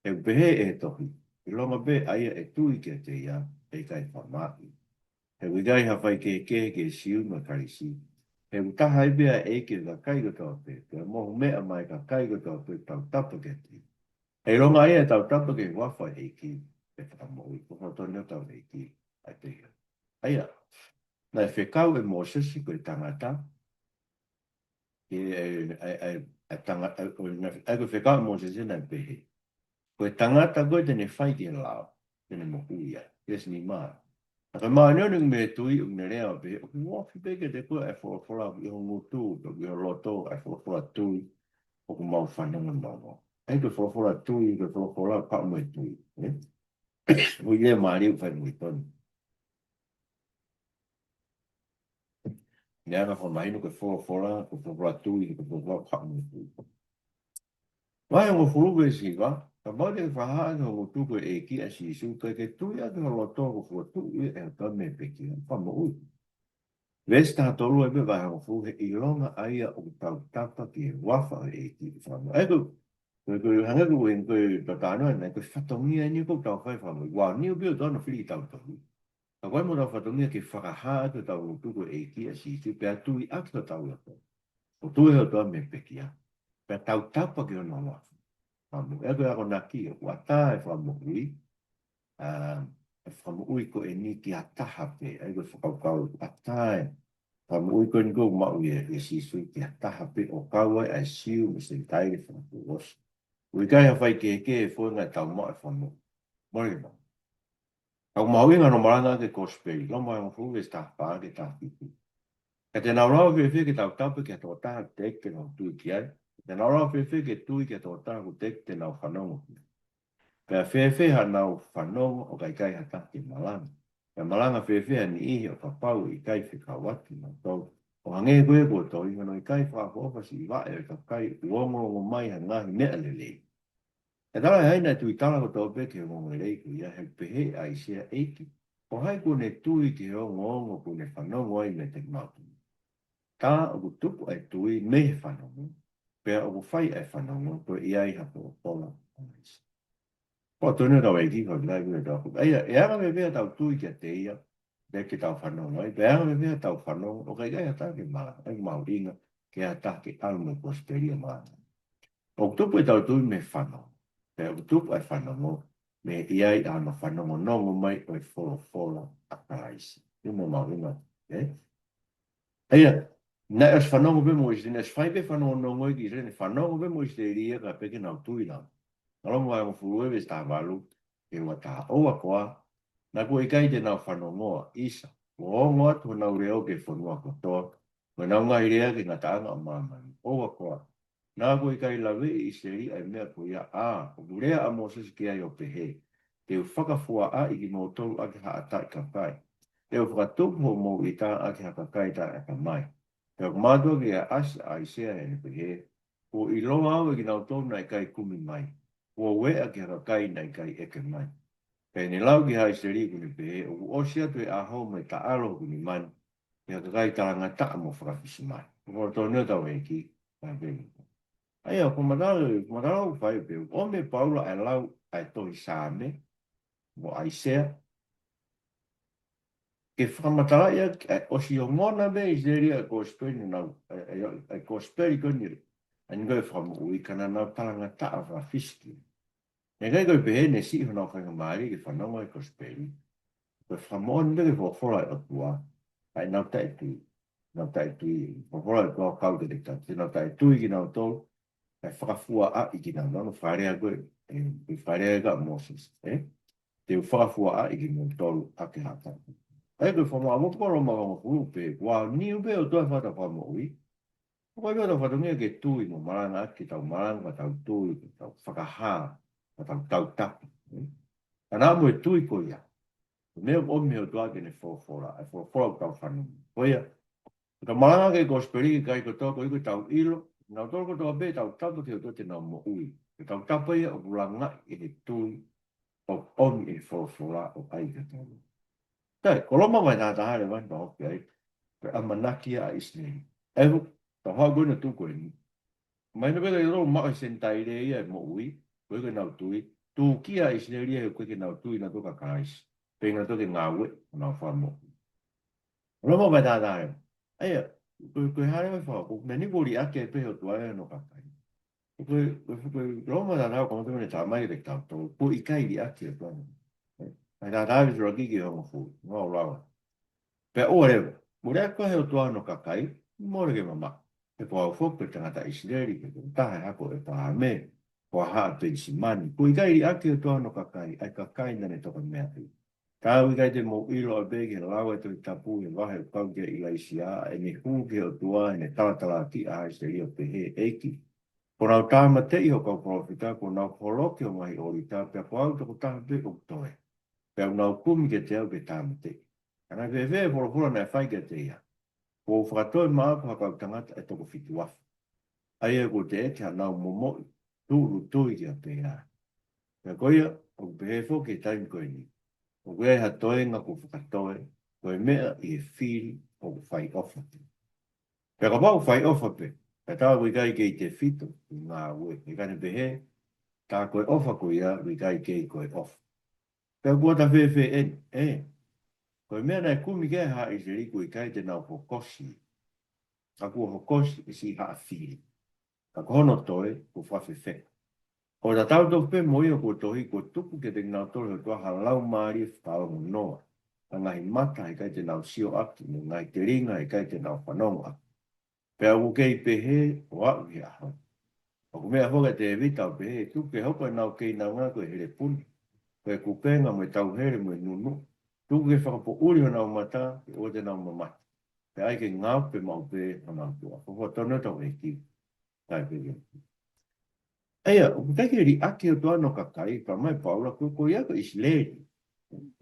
He ʻoku pehē ʻe he tohi, ʻilonga pē ʻa ia ʻe tui kiate ia, ʻe ʻikai fakamāʻi. He ʻoku ʻikai ha faikehekehe ki he Siu mo e Kalisi. He ʻoku taha ai pē ʻa e ʻEiki ʻo e kakai kotoa pē, pea mohu meʻa maʻa e kakai kotoa pē ʻoku tautapa kiate ia. He ʻilonga ia ʻe tautapa ki he huafa ʻo e ʻEiki, ʻe fakamoʻui. Ko e fakatonutonu ʻo hotau ʻEiki, ʻa e pehē. ʻA ia, naʻe fekau ʻe Mōsese ko e tangata, ʻe, ʻe, ʻe, ʻe, ʻe tanga-, ʻe, ʻe, ʻe, ko e fekau ʻe Mōsese naʻe pehē, ko e tangata ko ē te ne fai ki he lao, te ne moʻui ia. Veesi nima. Ka māʻoniʻoni ʻoku mei he tui ʻoku ne lea ʻo pehē, ʻoku ofi pē kiate koe ʻa e folofola ʻoku ʻi ho ngutu, ʻoku ʻi ho loto, ʻa e folofola tui ʻoku mau fanongonongo. ʻA ia ko e folofola tui, ko e folofola ʻoku haʻu mei he tui. ʻE? ʻOku ʻi ai e mālie ʻoku fai mo e tui. Naʻa ka fakamahino ko e folofola, ko e folofola tui, ko e folofola ʻoku haʻu mei he tui. Vahe hongofulu veesi hiva, kapau te ke fakahā ʻaki ho ngutu ko e ʻEiki ʻa Sīsū, kae ke tui ʻaki ho loto kuo fokotuʻu ʻe he ʻOtua mei he pekia, fakamoʻui. Veesi taha tolu ʻa e vahe hongofulu, he ʻilonga ʻa ia ʻoku tautapa ki he huafa ʻo e ʻEiki, fakamoʻui. ʻA ia ko, ko, ko, hangē ko e, ko e tatano, naʻe ko e fatongia eni ʻoku tau fai fakamoʻui. Ua niu pio tano fili tautolu. Ka ko e mo tau fatongia ke fakahā ʻaki hotau ngutu ko e ʻEiki ʻa Sīsū, pea tui ʻaki hotau loto kuo tuʻu ʻe he ʻOtua mei he pekia. Pea tautapa ki hono huafa. Fakamoʻui. ʻA ia ko e akonaki ʻoku ʻatā e fakamoʻui, ʻa, e fakamoʻui ko eni ki ha taha pē, ʻa ia ko e fakakaukau ʻatā e fakamoʻui ko eni ʻoku maʻu ʻe, ʻe Sīsū ki ha taha pē ʻo kau ai ʻa e Siu mo e Senitaile fakakuo ʻosi. ʻOku ʻikai ha faikehekehe he founga ʻetau maʻu e fakamoʻui. Mole ke maʻu. Ka ʻoku mahuʻinga hono malanga ʻaki e kosipeli, Loma vahe hongofulu veesi taha fā ki he taha fitu. Ka te nau lava fēfē ke tautapa ki ha tokotaha ʻoku teʻeki ke nau tui ki ai? Ka te nau lava fēfē ke tui ki ha tokotaha ʻoku teʻeki te nau fanongo ki ai? Pea fēfē haʻanau fanongo ʻo ka ʻikai ha taha ke malanga? Pea malanga fēfē ha niʻihi ʻo kapau ʻe ʻikai fekauʻaki kinautolu? ʻO hangē ko ia kuo tohi, hono ʻikai fakaʻofoʻofa siʻi vaʻe ʻo e kakai ʻoku ongoongo mai ha ngaahi meʻa lelei. ʻE tala ʻe hai naʻe tuitala kotoa pē ki he ongoongolelei ko ia? He ʻoku pehē ʻe ʻAisea, ʻEiki, ko hai kuo ne tui ki he ongoongo kuo ne fanongo ai meiate kimautolu? Tā ʻoku tupu ʻa e tui mei he fanongo, pea ʻoku fai ʻa e fanongo ko e ʻi ai ha folofola ʻa Kalaisi. Ko e tonu tau ʻEiki, ko e ʻikai ko e tau. ʻA ia, ʻe anga fēfē haʻatau tui kiate ia, ʻikai ke tau fanongo ai, pea anga fēfē haʻatau fanongo, ʻo ka ʻikai ha taha ke malanga, ʻoku mahuʻinga ke ʻi ai ha taha ke ʻalu mo e kosipeli ʻo malanga. ʻOku tupu ʻetau tui mei he fanongo. Pea ʻoku tupu ʻa e fanongo mei he ʻi ai ʻa hono fanongonongo mai ʻo e folofola ʻa Kalaisi. ʻIo, mo mahuʻinga, ē? ʻA ia, naʻe ʻosi fanongo pē mo ʻIsileli, naʻe ʻosi fai pē fanongonongo ia ki ʻIsileli, naʻe fanongo pē mo ʻIsileli ia kae ʻikai ke nau tui lava. Loma vahe hongofulu veesi taha valu ki he ua taha, ʻOua koā, naʻa kuo ʻikai te nau fanongoa, ʻisa, kuo ongo atu honau leʻo ki he fonua kotoa, mo ʻenau ngaahi lea ki he ngataʻanga ʻo māmani. ʻOua koā, naʻa kuo ʻikai laveʻi ʻe ʻIsileli ʻa e meʻa ko ia, ʻa, ʻoku lea ʻa Mōsese ki ai ʻo pehē, Te u fakafuaʻaʻi kimoutolu ʻaki ha ʻataʻi kakai. Te u fakatupu hoʻomou ʻita ʻaki ha kakai taʻeʻatamai. Pea ʻoku mātuʻaki ʻi he ʻasi ʻa ʻAisea heʻene pehē, Kuo ʻiloa au ʻe kinautolu naʻe ʻikai kumi mai, kuo ueʻa ki ha kakai naʻe ʻikai ʻeke mai. Pea ʻi heʻene lau ki he haʻa ʻIsileli ʻoku ne pehē, ʻOku ʻosi atu e ʻaho mo e taʻalo hoku nima ni ki ha kakai talangataʻa mo fakafisimālie. Ko e tonu tau ʻEiki, ka pehē. ʻA ia, ko e matala, ko e matala ʻoku fai pē, ʻoku ʻomi ʻe Paula ʻa e lau ʻa e tohi Saame mo ʻAisea ke fakamatalaʻi ʻa e ʻosi ongona mei ʻIsileli ʻa e kosipeli naʻa nau, ʻa e, ʻa e, ʻa e kosipeli ko eni, ʻa eni ko e fakamoʻui ka naʻa nau talangataʻa fakafisiki. Naʻe ʻikai ko e pehē ne siʻi honau faingamālie ke fanongo he kosipeli. Ko e fakamoʻoni pē ki he folofola ʻa e ʻOtua, ʻa ʻenau taʻetui. Nau taʻetui, folofola ʻa e ʻOtua kau kiate kitautolu, te nau taʻetui kinautolu, kae fakafuaʻaʻi kinautolu, ʻa e fakalea ko ē, ʻe, ʻe fakalea ʻe Mōsese, ē? Te u fakafuaʻaʻi kinautolu ʻaki ha ʻataʻi. ʻA ia ko e fakamāʻopoʻopo ko Loma vahe hongofulu pē, ua niu pē ʻOtua ʻi he fata fakamoʻui, ʻoku ʻikai ke tau fatongia ke tui mo malanga ʻaki, tau malanga, tau tui, tau fakahā, tau tautapa. Ka naʻa mo e tui ko ia, ko e meʻa ʻoku ʻomi ʻe he ʻOtua ki heʻene folofola, ʻa e folofola ʻoku tau fanongo. Ko ia, ko ʻetau malanga ki he kosipeli ki he kakai kotoa, ko ia ʻoku tau ʻilo, nautolu kotoa pē tautapa ki he ʻOtua te nau moʻui. Ko e tautapa ia ʻoku langaʻi ʻe he tui ʻoku ʻomi ʻe he folofola ʻo ʻai kiate kitautolu. Sai, ko Loma vahe taha taha leva ʻoku tau ʻosi ʻi ai, ko e ʻamanaki ia ʻa ʻIsileli. ʻA ia, tau haʻu ko ena tuku eni. Mahino pē kiate kitautolu ʻoku maʻu ʻe he Senitaile ia e moʻui, ko ia ʻoku nau tui, tuku ia ʻa ʻIsileli ia he ʻoku ʻikai ke nau tui nautolu kia Kalaisi. Pea ʻikai ke nau tui ki he ngāue ʻo honau fakamoʻui. Loma vahe taha taha leva. ʻA ia, ko, ko e hā leva e faka, ko e meʻa ni kuo liʻaki ai pē ʻe he ʻOtua ia hono kakai. Ko e, ko e, ko e Loma taha taha, ko e meʻa ne talamai kiate kitautolu, kuo ʻikai liʻaki ʻe he ʻOtua. Vahe taha taha veesi ʻuluaki ki he hongofulu, ngau lau. Pea ʻoua leva, mole ʻa e ʻOtua hono kakai, mole ke mamaʻo. He ko au foki ko e tangata ʻIsileli, ko e tokotaha ʻi he hako ʻo ʻEpalahame, ko ha haʻa Penisimani. Kuo ʻikai liʻaki ʻe he ʻOtua hono kakai, ʻa e kakai naʻa ne toka meaʻi. Ka ʻoku ʻikai te mou ʻilo ʻapē ki he lau ʻa e Tohi Tapu he vahe ʻoku kau kia ʻIlaisiā, ʻa ʻene hū ki he ʻOtua ʻi heʻene talatalaaki ʻa ʻIsileli ʻo pehē, ʻEiki, kuo nau tāmateʻi hoʻo kau palōfita, kuo nau holoki ho ngaahi ʻōlita, pea ko au tokotaha pē ʻoku toe. Pea ʻoku nau kumi kiate au ke tāmateʻi. Ka naʻe fēfē e folofola naʻe fai kiate ia? Kuo u fakatoi maʻaku ha kau tangata ʻe toko fitu afe, ʻa ia kuo teʻeki hanau momoʻi, tūʻulutui kia Pēlā. Pea ko ia, ʻoku pehē foki he taimi ko eni, ʻoku ʻi ai ha toenga kuo fakatoe, ko e meʻa ʻi he fili ʻoku fai ʻofa pē. Pea kapau ʻoku fai ʻofa pē, ka tā ʻoku ʻikai kei tefito ʻi he ngāue, he ka ne pehē, tā ko e ʻofa ko ia ʻoku ʻikai kei ko e ʻofa. Pea kuo ta fēfē eni, ē? Ko e meʻa naʻe kumi ki ai ʻa ʻIsileli ʻoku ʻikai te nau hokosi. Ka kuo hokosi ʻe siʻi haʻa fili. Ka ko hono toe, kuo fakafefeka. ʻOku tatau tofu pē mo ia kuo tohi, kuo tuku kiate kinautolu ʻe he ʻOtua ha laumālie fakaongo noa, ha ngaahi mata he ʻikai te nau sio ʻaki, mo e ngaahi telinga he ʻikai te nau fanongo ʻaki. Pea ʻoku kei pehē ʻo aʻu ki he ʻaho ni. ʻOku meʻa foki ʻa Tēvita ʻo pehē, tuku ke hoko ʻenau keinaunga ko e helepuni, ko e kupenga mo e tauhele mo e nunuʻa. Tuku ke fakapoʻuli honau mata, ke ʻoua te nau mamata. Pea ʻai ke ngaohi pē maʻu pē honau tuʻa. Ko e folofola tonu ʻa hotau ʻEiki. Kai pē ia. ʻA ia, ʻoku ʻikai ke liʻaki ʻe he ʻOtua hono kakai, pea mai Paula, ko, ko ia ko ʻIsileli.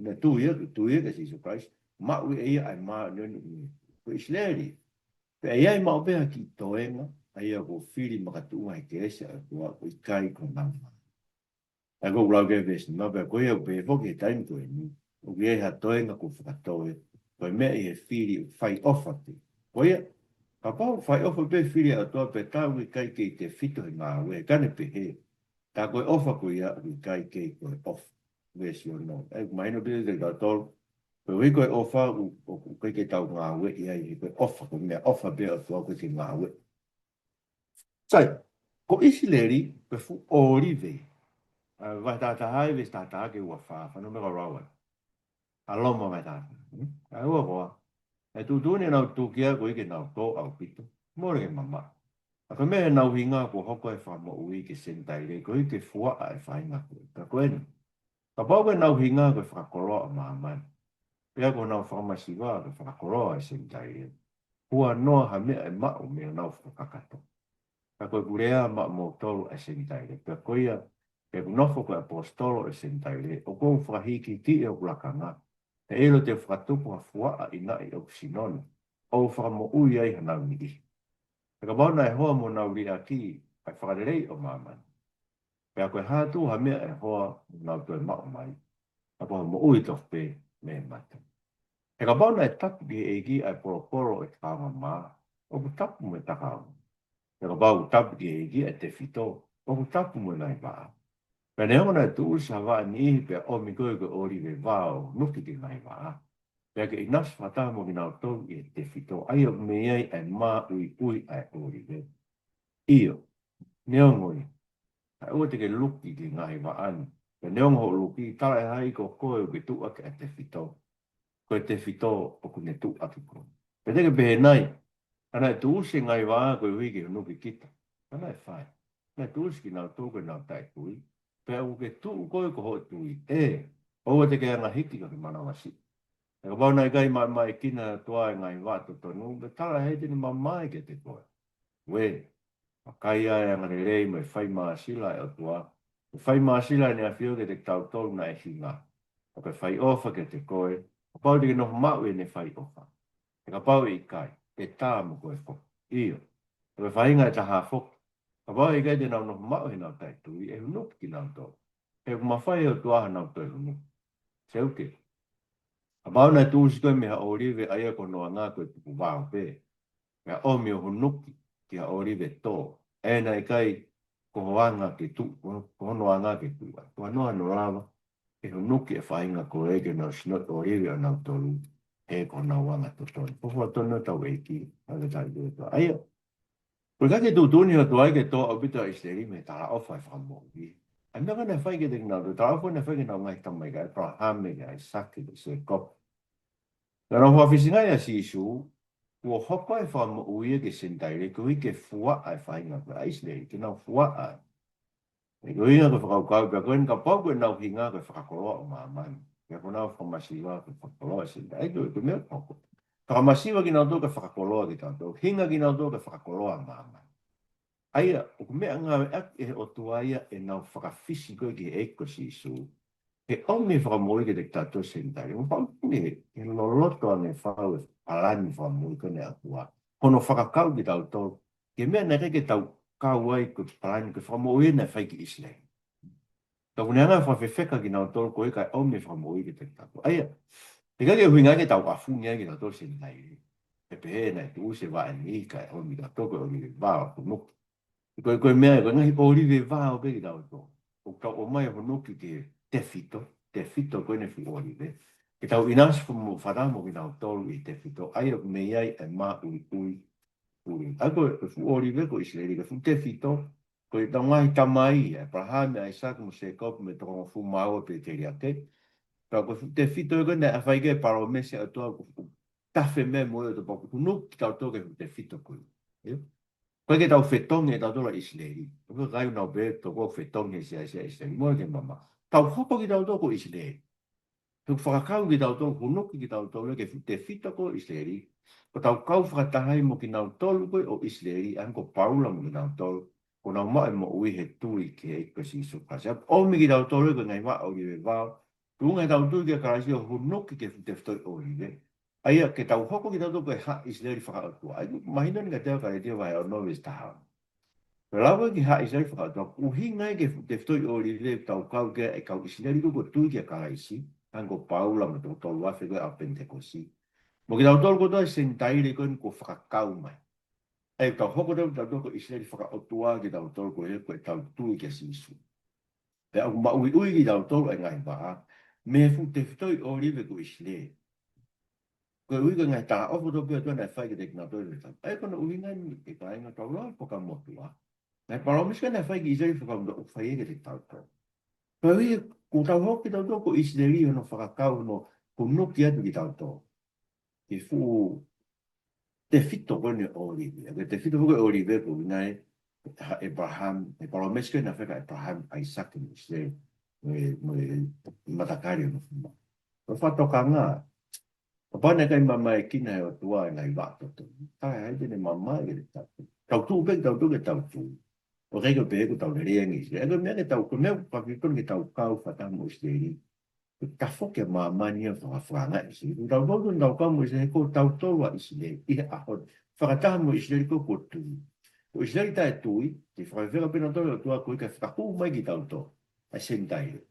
Naʻe tui ia, tui ia kia Sīsū Kalaisi. Maʻu ʻe ia ʻa e māʻoniʻoni. Ko ʻIsileli. Pea ʻi ai maʻu pē ha kiʻi toenga, ʻa ia kuo fili makatuʻunga he kelesi ʻa e ʻOtua, ʻoku ʻikai ko e ngaahi mā. ʻA ia ko ʻeku lau ki he veesi nima, pea ko ia ʻoku pehē foki he taimi ko eni, ʻoku ʻi ai ha toenga kuo fakatoe, ko e meʻa ʻi he fili ʻoku fai ʻofa pē. Ko ia, kapau ʻoku fai ʻofa pē fili ʻa e ʻOtua pea tā ʻoku ʻikai kei tefito he ngāue, ka ne pehē, tā ko e ʻofa ko ia ʻoku ʻikai kei ko e ʻofa. Veesi ono. ʻA ia, ʻoku mahino pē kiate kitautolu, koeʻuhi ko e ʻofa ʻoku, ʻoku ʻikai ke tau ngāueʻi ai, he ko e ʻofa, ko e meʻaʻofa pē ʻa e ʻOtua ʻoku ʻikai ke ngāueʻi. Sai, ko ʻIsileli, ko e fuʻu ʻōlive. ʻA, vahe taha taha ʻi he veesi taha taha ki he ua fā, fanongo mai ka lau atu. ʻA Loma vahe taha taha, ē? ʻA e ua koā. ʻE tuʻutuʻuni ʻenau tūkia koeʻuhi ke nau tō ʻaupito. Mole ke mamaʻo. ʻA ko e meʻa ʻenau hinga kuo hoko e fakamoʻui ki he Senitaile, koeʻuhi ke fuaʻa e faʻahinga ko ē. Ka ko eni. Kapau ko ʻenau hinga ko e fakakoloa ʻo māmani. Pea ko honau fakamasiva ko e fakakoloa e Senitaile. Huanoa ha meʻa ʻe maʻu mei honau fakakakato. Ka ko ʻeku lea maʻamoutolu ʻa e Senitaile. Pea ko ia, ʻi heʻeku nofo ko e ʻaposetolo ʻo e Senitaile, ʻoku ou fakahīkihikiʻi hoku lakanga. He ʻilo te u fakatupu ha fuaʻa ʻi naʻi ʻoku sino ni. ʻO fakamoʻui ai hanau niʻihi. He kapau naʻe hoa mo honau liʻaki ʻa e fakalelei ʻo māmani. Pea ko e hā tuʻu ha meʻa ʻe hoa mo nau toe maʻu mai. Ka ko ha moʻui tofu pē mei he mate. He kapau naʻe tapu ki he ʻEiki ʻa e polopolo ʻo e takaonga mā, ʻoku tapu mo e takaonga. He kapau ʻoku tapu ki he ʻEiki ʻa e tefito, ʻoku tapu mo e ngaahi vaʻa. Pea neongo naʻe tuʻusi ha vaʻa niʻihi pea ʻomi koe ko e ʻōlive vā ʻo hunuki ki he ngaahi vaʻa. Pea ke ʻinasi fakataha mo kinautolu ʻi he tefito, ʻa ia ʻoku mei ai ʻa e māʻuiʻui ʻa e ʻōlive. ʻIo, neongo ia. Kae ʻoua te ke luki ki he ngaahi vaʻa ni. Pea neongo hoʻo luki, talaʻehai ko koe ʻoku ke tuʻu ʻaki ʻa e tefito. Ko e tefito ʻoku ne tuʻu ʻaki koe. Pea te ke pehē nai, ka naʻe tuʻusi e ngaahi vaʻa koeʻuhi ke hunuki kita. Ka naʻe fai. Naʻe tuʻusi kinautolu ko ʻenau taʻetui. Pea ʻoku ke tuʻu koe ko hoʻo tui. ʻE, ʻoua te ke anga hiki ka ke manavasiʻi. He kapau naʻe ʻikai maʻamaʻekina ʻe he ʻOtua e ngaahi vaʻa totonu, pea talaʻehai te ne mamae kiate koe. Uē, vakai ā e angalelei mo e fai māsila ʻa e ʻOtua. Ko e fai māsila ʻa ʻEne ʻAfio kiate kitautolu naʻe hinga. Ka ko e fai ʻofa kiate koe, kapau te ke nofo maʻu ʻi heʻene fai ʻofa. He kapau ʻe ʻikai, ʻe tā mo koe foki. ʻIo, ko e faʻahinga ʻe taha foki. Kapau ʻe ʻikai te nau nofo maʻu ʻi heʻenau taʻetui, ʻe hunuki kinautolu. He ʻoku mafai ʻe he ʻOtua hanau toe hunuki. Seuke. Kapau naʻe tuʻusi koe mei ha ʻōlive ʻa ia ko hono anga ko e tuku vao pē. Pea ʻomi ʻo hunuki ki ha ʻōlive tō. ʻE naʻe ʻikai ko ho anga ke tuʻu, ko, ko hono anga ke tuʻu ai. Ko hono anga lava, ʻe hunuki e faʻahinga ko ē ke nau sinoʻi ʻōlive ʻanautolu, he ko honau anga totonu. Ko e folofola tonu ʻa hotau ʻEiki, ʻa e tali ʻe he ʻOtua. ʻA ia, ʻoku ʻikai ke tuʻutuʻuni ʻe he ʻOtua ia ke tō ʻaupito ʻa ʻIsileli mei he talaʻofa ʻo e fakamoʻui. ʻA e meʻa ko ē naʻe fai kiate kinautolu, talaʻofa naʻe fai ki heʻenau ngaahi tamaiki, ʻa ʻĒpalahame, ʻa ʻAisake, mo Sēkope. Ka naʻa nau fakafisingaʻi ʻa Sīsū, kuo hoko e fakamoʻui ia ki he Senitaile, koeʻuhi ke fuaʻa e faʻahinga ko ē ʻa ʻIsileli, ke nau fuaʻa. He ko e ʻuhinga ko e fakakaukau pē ko eni kapau ko ʻenau hinga ko e fakakoloa ʻo māmani. Pea ko ʻenau fakamasiva ke fakakoloa Senitaile. ʻA ia ko e, ko e meʻa ʻoku hoko. Fakamasiva kinautolu ke fakakoloa kitautolu. Hinga kinautolu ke fakakoloa māmani. ʻA ia, ʻoku meʻangāueʻaki ʻe he ʻOtua ia ʻenau fakafisi ko ē ki he ʻEiki ko Sīsū. Ke ʻomi e fakamoʻui kiate kitautolu Senitaile. Mo pau ni he, he loloto ʻene fai e palani fakamoʻui ko eni ʻa e ʻOtua. Hono fakakau kitautolu. Ki he meʻa naʻe ʻikai ke tau kau ai ko e palani ko e fakamoʻui naʻe fai ki ʻIsileli. Ka ʻoku ne hanga ʻo fakafefeka kinautolu ko ē kae ʻomi e fakamoʻui kiate kitautolu. ʻA ia, ʻikai ke ʻuhinga ke tau ʻafungi ai kitautolu Senitaile. ʻE pehē naʻe tuʻusi e vaʻe ni kae ʻomi kitautolu ko e ʻōlive vao ʻo hunuki. Ko e, ko e meʻa, ko e ngaahi ʻōlive vao pē kitautolu. ʻOku tau ʻomai ʻo hunuki ki he tefito, tefito ko eni e fuʻu ʻōlive. Ke tau ʻinasi mo fakataha mo kinautolu ʻi he tefito, ʻa ia ʻoku mei ai e māʻuiʻui, ʻuiʻui. ʻA ia ko e fuʻu ʻōlive ko ʻIsileli, ko e fuʻu tefito, ko ʻetau ngaahi tamai, ʻa ʻĒpalahame, ʻAisake mo Sēkope mo e toko hongofulu mā ua pēteliake. Ka ko e fuʻu tefito ko eni naʻe fai ki ai e palōmesi ʻa e ʻOtua, ʻoku tafe mai mo e ʻOtua pea ʻoku hunuki kitautolu ki he fuʻu tefito ko ē. ʻIo? ʻIkai ke tau fetongi ʻe tautolu ʻa ʻIsileli. ʻOku ʻikai ke nau pehē ʻoku tau fetongi he siasi ʻa ʻIsileli. Mou ʻai ke mamaʻo. Tau hoko kitautolu ko ʻIsileli. He ʻoku fakakau kitautolu, hunuki kitautolu ki he fuʻu tefito ko ʻIsileli. Ko ʻetau kau fakataha ai mo kinautolu ko ē ʻo ʻIsileli, ʻa ia ko Paula mo kinautolu. Ko ʻenau maʻu e moʻui he tui ki he ʻEiki ko Sīsū Kalaisi. ʻOmi kitautolu ko e ngaahi vaʻa ʻōlive vao. Tuʻunga ʻetau tui kia Kalaisi ʻo hunuki ki he fuʻu tefitoʻi ʻōlive. ʻA ia, ke tau hoko kitautolu ko e haʻa ʻIsileli fakaʻotua. ʻA ia, mahino eni kiate au Kalētia vahe ono veesi taha ono. Ko e lave ki he haʻa ʻIsileli fakaʻotua, ʻuhinga ia ki he fuʻu tefitoʻi ʻōlive ʻoku tau kau ki ai, e kau ʻIsileli ko ē kuo tui kia Kalaisi, ʻa ia ko Paula mo e toko tolu afe ko ē ʻa Penitekosi. Mo kitautolu kotoa e Senitaile ko eni kuo fakakau mai. ʻA ia, ʻoku tau hoko kitautolu ko e ʻIsileli fakaʻotua kitautolu ko ē ko ʻetau tui kia Sīsū. Pea ʻoku maʻuiʻui kitautolu ʻe he ngaahi vaʻa mei he fuʻu tefitoʻi ʻōlive ko ʻIsileli. Koeʻuhi ko e ngaahi talaʻofa kotoa pē ʻa e ʻOtua naʻe fai kiate kinautolu ʻi he tau. ʻA ia ko hono ʻuhinga eni ʻe kāinga, tau lau e Fuakava Motuʻa. Ngaahi palōmesi ko ē naʻe fai ki ʻIsileli fakaʻotua ʻoku fai ia kiate kitautolu. Koeʻuhi kuo tau hoko kitautolu ko ʻIsileli hono fakakau, hono hunuki atu kitautolu ki he fuʻu tefito ko eni ʻōlive. Ko e tefito ko ē ʻōlive ko e ʻuhinga ia ʻa ʻĒpalahame, e palōmesi ko ē naʻe fai kia ʻĒpalahame, ʻAisake mo Sēkope, mo e, mo e matakali hono fuma. Ko e fakatokanga, kapau naʻe ʻikai mamaeʻi kinautolu ʻe he ʻOtua e ngaahi vaʻa totonu, ʻikai ha taha te ne mamae kiate kitautolu. Tau tuʻu pē kitautolu ki heʻetau tui. ʻOku ʻikai ke pehē ʻoku tau lelei ange ʻi ʻIsileli. ʻA ia ko e meʻa ke tau, ko e meʻa ʻoku fakafetongi ke tau kau fakataha mo ʻIsileli. Ko e tafoki ʻa māmani ia fakafangaʻi ʻIsileli. Ko tautolu ʻoku tau kau mo ʻIsileli, ko tautolu ʻa ʻIsileli ʻi he ʻaho ni. Fakataha mo ʻIsileli ko ē kuo tui. Ko ʻIsileli taʻetui, te fakafefeka pē nautolu ʻe he ʻOtua koeʻuhi kae fakahū mai kitautolu ʻa e Senitaile.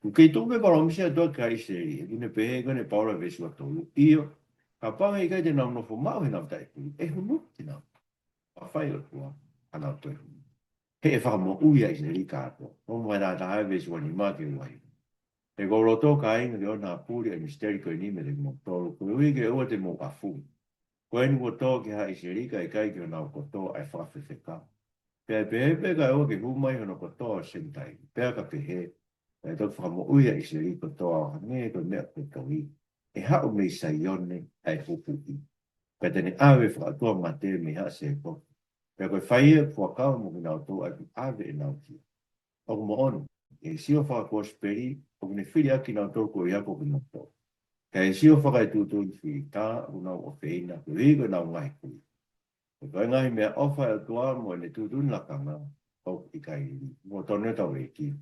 ʻOku kei tuʻu pē palōmesi ʻa e ʻOtua kia ʻIsileli. ʻOku ne pehē ko eni ʻe Paula veesi ua tolu. ʻIo, kapau he ʻikai te nau nofo maʻu heʻenau taʻetui, ʻe hunuki kinautolu. Pea fai ʻe he ʻOtua haʻanau toe hū. He ʻe fakamoʻui ʻa ʻIsileli kātoa. Hoʻomou vahe taha taha veesi ua nima ki he ua hiva. He ʻoku ou loto kāinga ke ʻoua naʻa puli ʻa e misiteli ko eni meiate kimoutolu, koeʻuhi ke ʻoua te mou ʻafungi. Ko eni kuo tō ki he haʻa ʻIsileli kae ʻikai ki honau kotoa ʻa e fakafefeka. Pea ʻe pehē pē kae ʻoua ke hū mai hono kotoa ʻa e Senitaile. Pea ka pehē, ʻe toki fakamoʻui ʻa ʻIsileli kotoa ʻo hangē ko e meʻa kuo tohi. ʻE haʻu mei Saione ʻa e Huhuʻi. Pea te ne ʻave fakaʻotua mate mei haʻa Sēkope. Pea ko e fai ʻa e fuakava mo kinautolu ʻa ia ʻoku ʻave ʻenau kia. ʻOku moʻoni, ʻi he sio fakakosipeli, ʻoku ne fili ʻaki kinautolu ko ia ko kinautolu. Ka ʻi he sio fakaetuʻutuʻuni filitā, ʻoku nau ʻofeina, koeʻuhi ko ʻenau ngaahi kui. He ko e ngaahi meʻaʻofa ʻa e ʻOtua mo ʻene tuʻutuʻuni lakanga, ʻoku ʻikai liliu. Mo tonu ʻetau ʻEiki.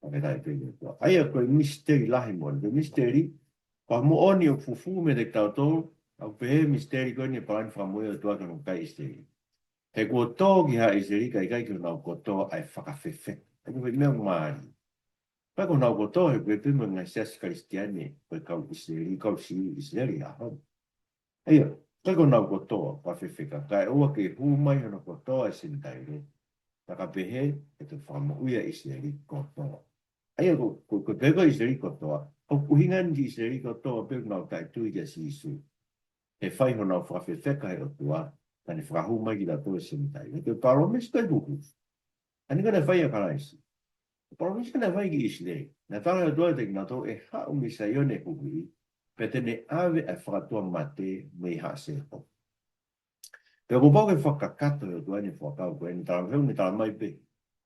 Fakafetaʻi pē ki he ʻOtua. ʻA ia ko e misiteli lahi moʻoni. Ko e misiteli, pea moʻoni ʻoku fufū meiate kitautolu, ʻoku pehē misiteli ko eni e palani fakamoʻui ʻa e ʻOtua ki hono kakai ʻIsileli. He kuo tō ki he haʻa ʻIsileli kae ʻikai ki honau kotoa ʻa e fakafefeka. ʻA ia ko e meʻa mālie. ʻIkai ko honau kotoa he ʻoku pehē mo e ngaahi siasi Kalisitiane, ko e kau ʻIsileli, kau Siu ʻIsileli ʻi he ʻaho ni. ʻA ia, ʻikai ko honau kotoa ʻa e fakafefeka, kae ʻoua ke hū mai hono kotoa ʻa e Senitaile. Pea ka pehē, ʻe toki fakamoʻui ʻa ʻIsileli kotoa. ʻA ia ko, ko, ko e pehē ko ē ʻIsileli kotoa, ʻoku ʻuhinga eni ki ʻIsileli kotoa pē ʻoku nau taʻetui kia Sīsū. He fai honau fakafefeka ʻe he ʻOtua, ka ne fakahū mai kitautolu ʻa e Senitaile. Ko e palōmesi ko ē ʻoku hū. ʻA eni ko ē naʻe fai ʻe Kalaisi. Palōmesi naʻe fai ki ʻIsileli. Naʻe tala ʻe he ʻOtua kiate kinautolu ʻe haʻu mei Saione ʻa e Huhuʻi, pea te ne ʻave ʻa e fakaʻotua mate mei haʻa Sēkope. Pea kuo pau ke fakakakato ʻe he ʻOtua ʻene fuakava ko eni, talamai pē.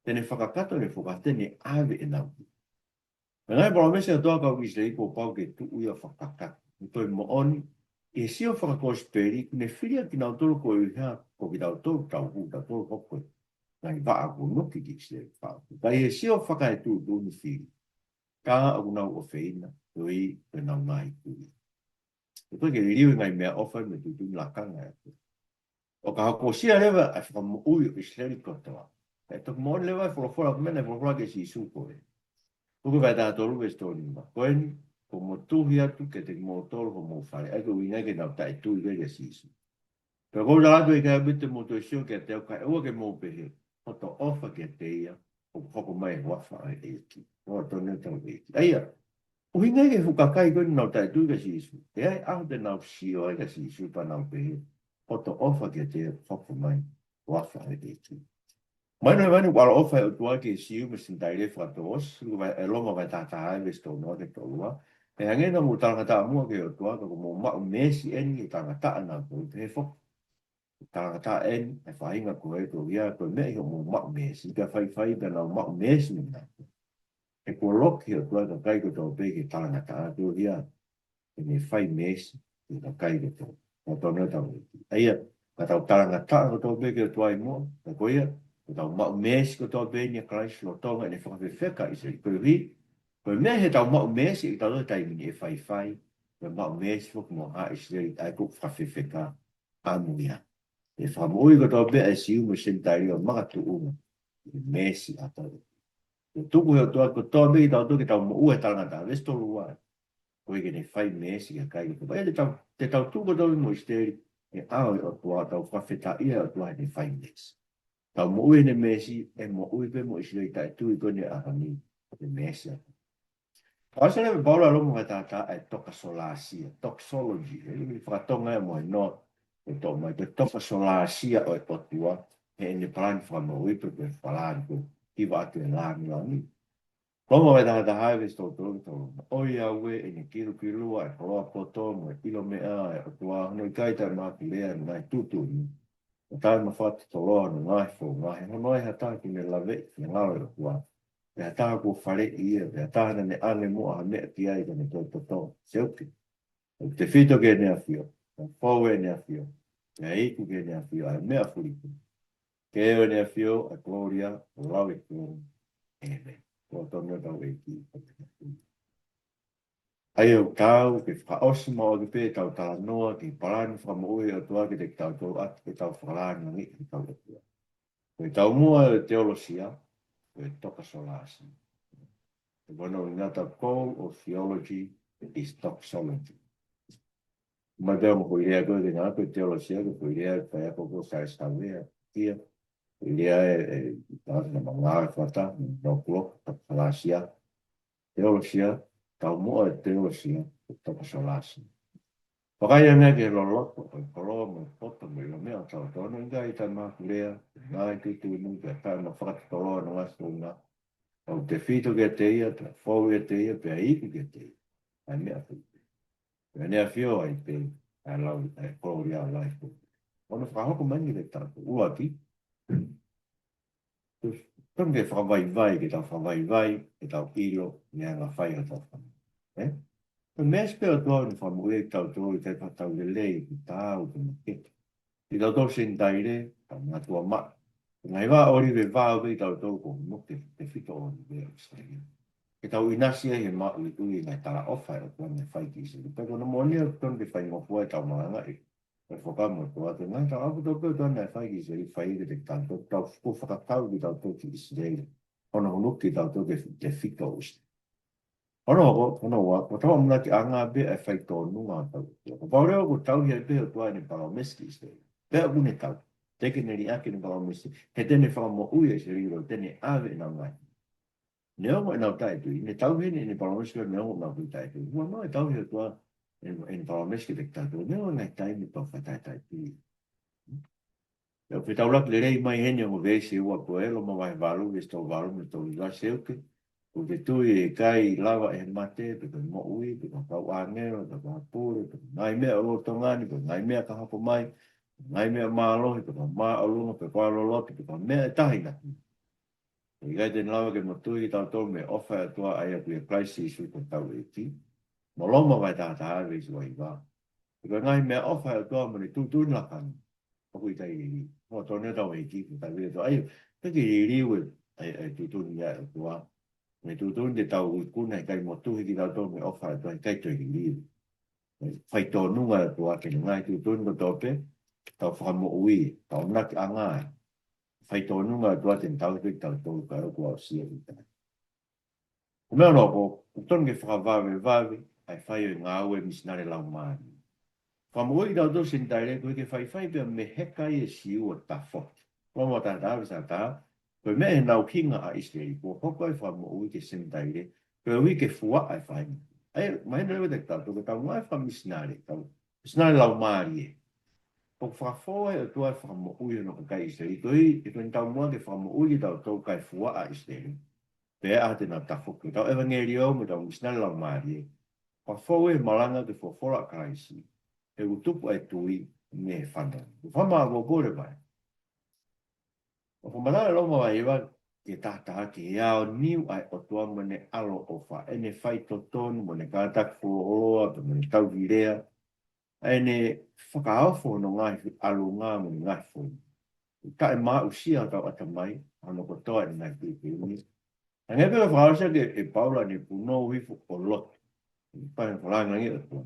Te ne fakakakato ʻene fuakava, te ne ʻave ʻenau kia. Ngaahi palōmesi ʻa e ʻOtua ki he kau ʻIsileli kuo pau ke tuʻu ia ʻo fakakakato. Ko e moʻoni, ʻi he sio fakakosipeli, ʻoku ne fili ʻa kinautolu koeʻuhi ko kitautolu, tau hū, tautolu hoko ko e ngaahi vaʻa kuo nuki ki ʻIsileli. Ka ʻi he sio fakaetuʻutuʻuni fili, ka ʻoku nau ʻofeina, ʻo ʻi he nau ngaahi kui. ʻOku ʻikai ke liliu e ngaahi meʻaʻofa mo e tuʻutuʻuni lakanga ʻa e ʻOtua. ʻO ka hokosia leva ʻa e fakamoʻui ʻo ʻIsileli kotoa, ʻe toki moʻoni leva e folofola, ko e meʻa naʻe folofola ki ai ʻa Sīsū ko ē. Luke vahe taha tolu veesi tolu nima. Ko eni, kuo motuhi atu kiate kimoutolu homou fale. ʻA ia ko e ʻuhinga ia ke nau taʻetui ko ē kia Sīsū. Pea ʻoku ou tala atu ʻe ʻikai ʻaupito te mou toe sio kiate au kae ʻoua ke mou pehē, Hoto ʻofa kiate ia ʻoku hoko mai ʻi he huafa ʻo e ʻEiki. Ko e tonu ʻetau ʻEiki. ʻA ia, ʻuhinga ia ki he fuʻu kakai ko eni naʻa nau taʻetui kia Sīsū. ʻE ʻi ai e ʻaho te nau sio ai kia Sīsū pea nau pehē, Hoto ʻofa kiate ia ʻoku hoko mai ʻi he huafa ʻo e ʻEiki. Mahino leva ʻoku ʻaloʻofa e ʻOtua ki he Siu mo e Senitaile fakatouʻosi, ʻi he Loma vahe taha taha veesi tolu noa ki he tolu ua. ʻE hangē naʻa mou talangataʻa muʻa ki he ʻOtua, ka kuo mou maʻu meesi eni ʻi he talangataʻa naʻa mou pehē foki, Talangataʻa eni ʻa e faʻahinga ko ē, ko ia ko e meʻa ʻi hoʻomou maʻu meesi, ka faifai pea nau maʻu meesi mei he ʻOtua. He kuo loki ʻe he ʻOtua e kakai kotoa pē ki he talangataʻa, ko ia ʻe ne fai meesi ki he kakai kotoa. Ko e tonu ʻetau ʻEiki. ʻA ia, ka tau talangataʻa kotoa pē ki he ʻOtua ʻi muʻa, ka ko ia, ka tau maʻu meesi kotoa pē eni ʻia Kalaisi lolotonga ʻene fakafefeka ʻa ʻIsileli. Koeʻuhi, ko e meʻa heʻetau maʻu meesi ʻe kitautolu he taimi ni ʻe faifai, ko e maʻu meesi foki mo haʻa ʻIsileli ʻa ia ʻoku fakafefeka ʻamuia. ʻE fakamoʻui kotoa pē ʻa e Siu mo e Senitaile ʻo makatuʻunga ʻi he meesi ʻa e ʻOtua. ʻE tuku ʻe he ʻOtua kotoa pē kitautolu ke tau moʻua he talangataʻa, veesi tolu ua. Koeʻuhi ke ne fai meesi ki he kakai kotoa. ʻA ia te tau, te tau tuku kotoa pē mo ʻIsileli he ʻao ʻo e ʻOtua, tau fakafetaʻi ʻa e ʻOtua heʻene fai meesi. Tau moʻui heʻene meesi, ʻe moʻui pē mo ʻIsileli taʻetui ko eni ʻa e ʻaho ni, ʻi he meesi ʻa e ʻOtua. ʻOsi leva ʻe Paula ʻi Loma vahe taha taha ʻa e tokasolāsia, doxology, ʻe fakatonga ia mo e noa ʻe toʻo mai, ko e tokasolāsia ʻo e ʻOtua, heʻene palani fakamoʻui pe ko e palani ko e hiva atu e lāngilangi. Loma vahe taha taha veesi tolu tolu ki he tolu nima. ʻOiauē, ʻi heʻene kilukilua ʻa e koloa poto mo e ʻilo meʻa ʻa e ʻOtua, hono ʻikai taʻemahaki lea ʻi he ngaahi tuʻutuʻuni, ʻo taʻemafafatotoloa hono ngaahi founga, he ʻoku ʻikai ha taha ke ne laveʻi e ngalo ʻo e ʻOtua, pe ha taha kuo faleʻi ia, pe ha taha naʻa ne ʻange muʻa ha meʻa ki ai ka ne toe toto. Seuke, ʻoku tefito ki heʻene ʻafio, ʻoku fou ʻi heʻene ʻafio, pea iku ki heʻene ʻafio ʻa e meʻa fuliku. Ke ʻi heʻene ʻafio ʻa e kolōlia ʻo lauikuonga. ʻĒmeni. Ko e tonu ʻetau ʻEiki. ʻA ia ʻoku tau ke fakaʻosi maʻu ʻaki pē ʻetau talanoa ki he palani fakamoʻui ʻa e ʻOtua kiate kitautolu ʻaki ʻetau fakalāngilangiʻi ʻetau ʻOtua. Ko e taumuʻa ʻo e teolosia, ko e tokasolāsia. He ko hono ʻuhinga, the goal of theology is doxology. Mai pea mo e foʻi lea ko ē ke ngāue ko e teolosia, ko e foʻi lea ʻa e faiako ko Sālesi Havea, ia. Foʻi lea ʻe, ʻe, ʻe, tau na manga e fata, no kulo, tokasolāsia. Teolosia, taumuʻa e teolosia, ko e tokasolāsia. Vakai ange ki he loloto ʻo e koloa mo e poto mo e ʻilo meʻa ʻo tautolu, hono ʻikai taʻemahaki lea ʻi he ngaahi tuʻutuʻuni, pe taʻemafakatotoloa hono ngaahi founga, ʻoku tefito kiate ia, pea fou ʻiate ia, pea iku kiate ia ʻa e meʻa fuliku. Pea ne ʻafio ai pē ʻa e lau, ʻa e kolōlia ʻo lauikuonga. Hono fakahoko mai eni kiate kitautolu, ʻuluaki, totonu ke fakavaivai, ke tau fakavaivai, ke tau ʻilo, meʻa ngāue fai ʻa e ʻOtua. Ē? Ko e meesi pē ʻa e ʻOtua ʻoku ne fakamoʻui kitautolu, ʻikai ke tau lelei, ke tau, ke makete. Kitautolu Senitaile, tau mātuʻa maʻu. Ngaahi vaʻa ʻōlive vao pē kitautolu, ko e moke tefito ʻōlive ʻo ʻIsileli. Ke tau ʻinasi ai he maʻuiʻui ngaahi talaʻofa ʻa e ʻOtua naʻe fai ki ʻIsileli. Pea ko hono moʻoni ia ʻoku totonu ke faingofua ʻetau malangaʻi. ʻE fakamoʻoni atu ngaahi talaʻofa kotoa pē ʻa e ʻOtua naʻe fai ki ʻIsileli, fai kiate kitautolu, tau fuʻu fakatau kitautolu ki ʻIsileli. Hono hunuki kitautolu ki he tefito ʻo ʻIsileli. Hono hoko, hono ua, ko e tau ʻamanaki ʻanga pē ʻa e faitōnunga ʻo hotau ʻOtua. Ko Paula ʻoku tauhi ai pē ʻe he ʻOtua ʻene palōmesi ki ʻIsileli. Pea ʻoku ne tauhi. Teʻeki ke ne liʻaki ʻene palōmesi. He te ne fakamoʻui ʻa ʻIsileli, te ne ʻave ʻenau ngaahi. Neongo ʻenau taʻetui, ne tauhi ʻene, ʻene palōmesi neongo ʻenau taʻetui. Ua mai tauhi ʻa e ʻOtua ʻene, ʻene palōmesi kiate kitautolu. Neongo e ngaahi taimi ʻoku tau fakataʻetaʻetui. Pea ʻoku fetaulaki lelei mai heni ʻa e ongo veesi ʻe ua ko ē, Loma vahe valu, veesi tolu valu mo e tolu ua, seuke. ʻOku ke tui ʻe ʻikai lava ʻe he mate, pe ko e moʻui, pe ko e kau ʻāngelo, pe ko ha pule, pe ko e ngaahi meʻa ʻo lolotonga ni, pe ko e ngaahi meʻa ka hoko mai, pe ko e ngaahi meʻa mālohi, pe ko e māʻolunga, pe ko e loloto, pe ko e meʻa ʻe taha ʻi he ngaahi ʻIkai te ne lava ke motuhi kitautolu mei he ʻofa ʻa e ʻOtua ʻa ia ʻoku ʻia Kalaisi Sīsū ko hotau ʻEiki. Mo Loma vahe taha taha veesi ua hiva. Ko e ngaahi meʻaʻofa ʻa e ʻOtua mo ʻene tuʻutuʻuni lakanga ʻoku ʻikai liliu. Mo tone tau ʻEiki, ko tau ʻEiki ʻa ia, ʻikai ke liliu ʻa e, ʻa e, ʻa e tuʻutuʻuni ʻa e ʻOtua. Mo e tuʻutuʻuni te tau ikuna, ʻikai motuhi kitautolu mei he ʻofa ʻa e ʻOtua, ʻikai toe liliu. Faitōnunga ʻa e ʻOtua ki he ngaahi tuʻutuʻuni kotoa pē, tau fakamoʻui, tau ʻamanaki ʻanga ai. Faitōnunga ʻa e ʻOtua te ne tauhi kitautolu kae ʻoua kuo aʻusia ʻikai. Ko e meʻa hono hoko, ʻoku totonu ke fakavavevave ʻa e fai ʻo e ngāue misinale laumālie. Fakamoʻui kitautolu Senitaile koeʻuhi ke faifai pea meheka ai e Siu ʻo tafoki. Loma vahe taha taha veesi taha taha, ko e meʻa ʻi heʻenau hinga ʻa ʻIsileli, kuo hoko ai e fakamoʻui ki he Senitaile, koeʻuhi ke fuaʻa e faʻahinga. ʻA ia, mahino leva kiate kitautolu, ko ʻetau ngāue fakamisinale, tau misinale laumālie. ʻOku fakafou ai ʻe he ʻOtua e fakamoʻui ʻo hono kakai ʻIsileli, koeʻuhi, ʻi heʻene taumuʻa ke fakamoʻui kitautolu kae fuaʻa ʻa ʻIsileli. Pea ʻaho te nau tafoki. Ko ʻetau ʻevangeliō mo ʻetau misinale laumālie, fakafou he malanga ki he folofola ʻa Kalaisi, he ʻoku tupu ʻa e tui mei he fanongo. Ko e fakamāʻopoʻopo leva ia. ʻOku fakamatala ʻe Loma vahe hiva ki he taha taha ki he aoniu ʻa e ʻOtua mo ʻene ʻaloʻofa, ʻene faitotonu mo ʻene kātaki fuoloa, pea mo ʻene tauhi lea, ʻa ʻene fakaofo hono ngaahi ʻalunga mo ʻene ngaahi founga. ʻOku taʻemaʻusia hotau ʻatamai, hono kotoa ʻene ngaahi tuʻutuʻuni. Hangē pē ko e fakaʻosi ʻa e, ʻe Paula ʻene punou hifo ʻo lotu. ʻI he pae fakalāngilangi ʻo e ʻOtua.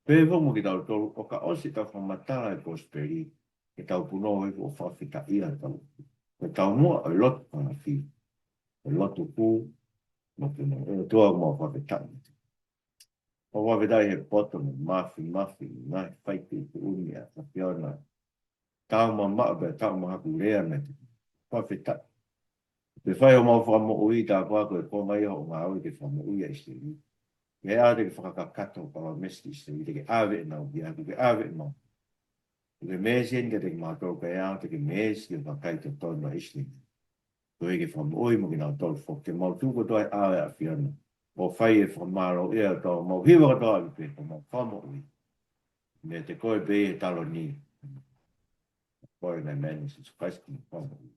Pehē foki mo kitautolu, ʻo ka ʻosi ʻetau fakamatala e kosipeli, ke tau punou hifo ʻo fakafetaʻi ʻa e ʻOtua. Ko e taumuʻa ʻo e lotu fakafi, ʻo e lotu pū, mo punou. ʻE ʻOtua, ʻoku mau fakafetaʻi. ʻOku mau fakafetaʻi he poto mo e māfimafi, ngaahi faituʻutuʻuni ʻa e ʻAfiona. Tau mamaʻo pea tau mahakulea mei he fakafetaʻi. Ke fai homau fakamoʻui, tā koā ko e konga ia hoʻo ngāue ke fakamoʻui ʻa ʻIsileli. Ke ʻave ke fakakakato palōmesi ʻa ʻIsileli, te ke ʻave ʻenau kia, ke ʻave ʻemau. Ke meesi eni kiate kimautolu, ke ʻave ke meesi ki he kakai totonu ʻa ʻIsileli. Koeʻuhi ke fakamoʻui mo kinautolu foki, ke mau tuʻu kotoa he ʻao ʻo e ʻAfiona. ʻO fai e fakamālō ia ʻa e mau hiva kotoa ʻi he pē ko homau fakamoʻui. Meiate koe pē ʻi he taloni. Ko e meʻa meni Sīsū Kalaisi ko homau fakamoʻui.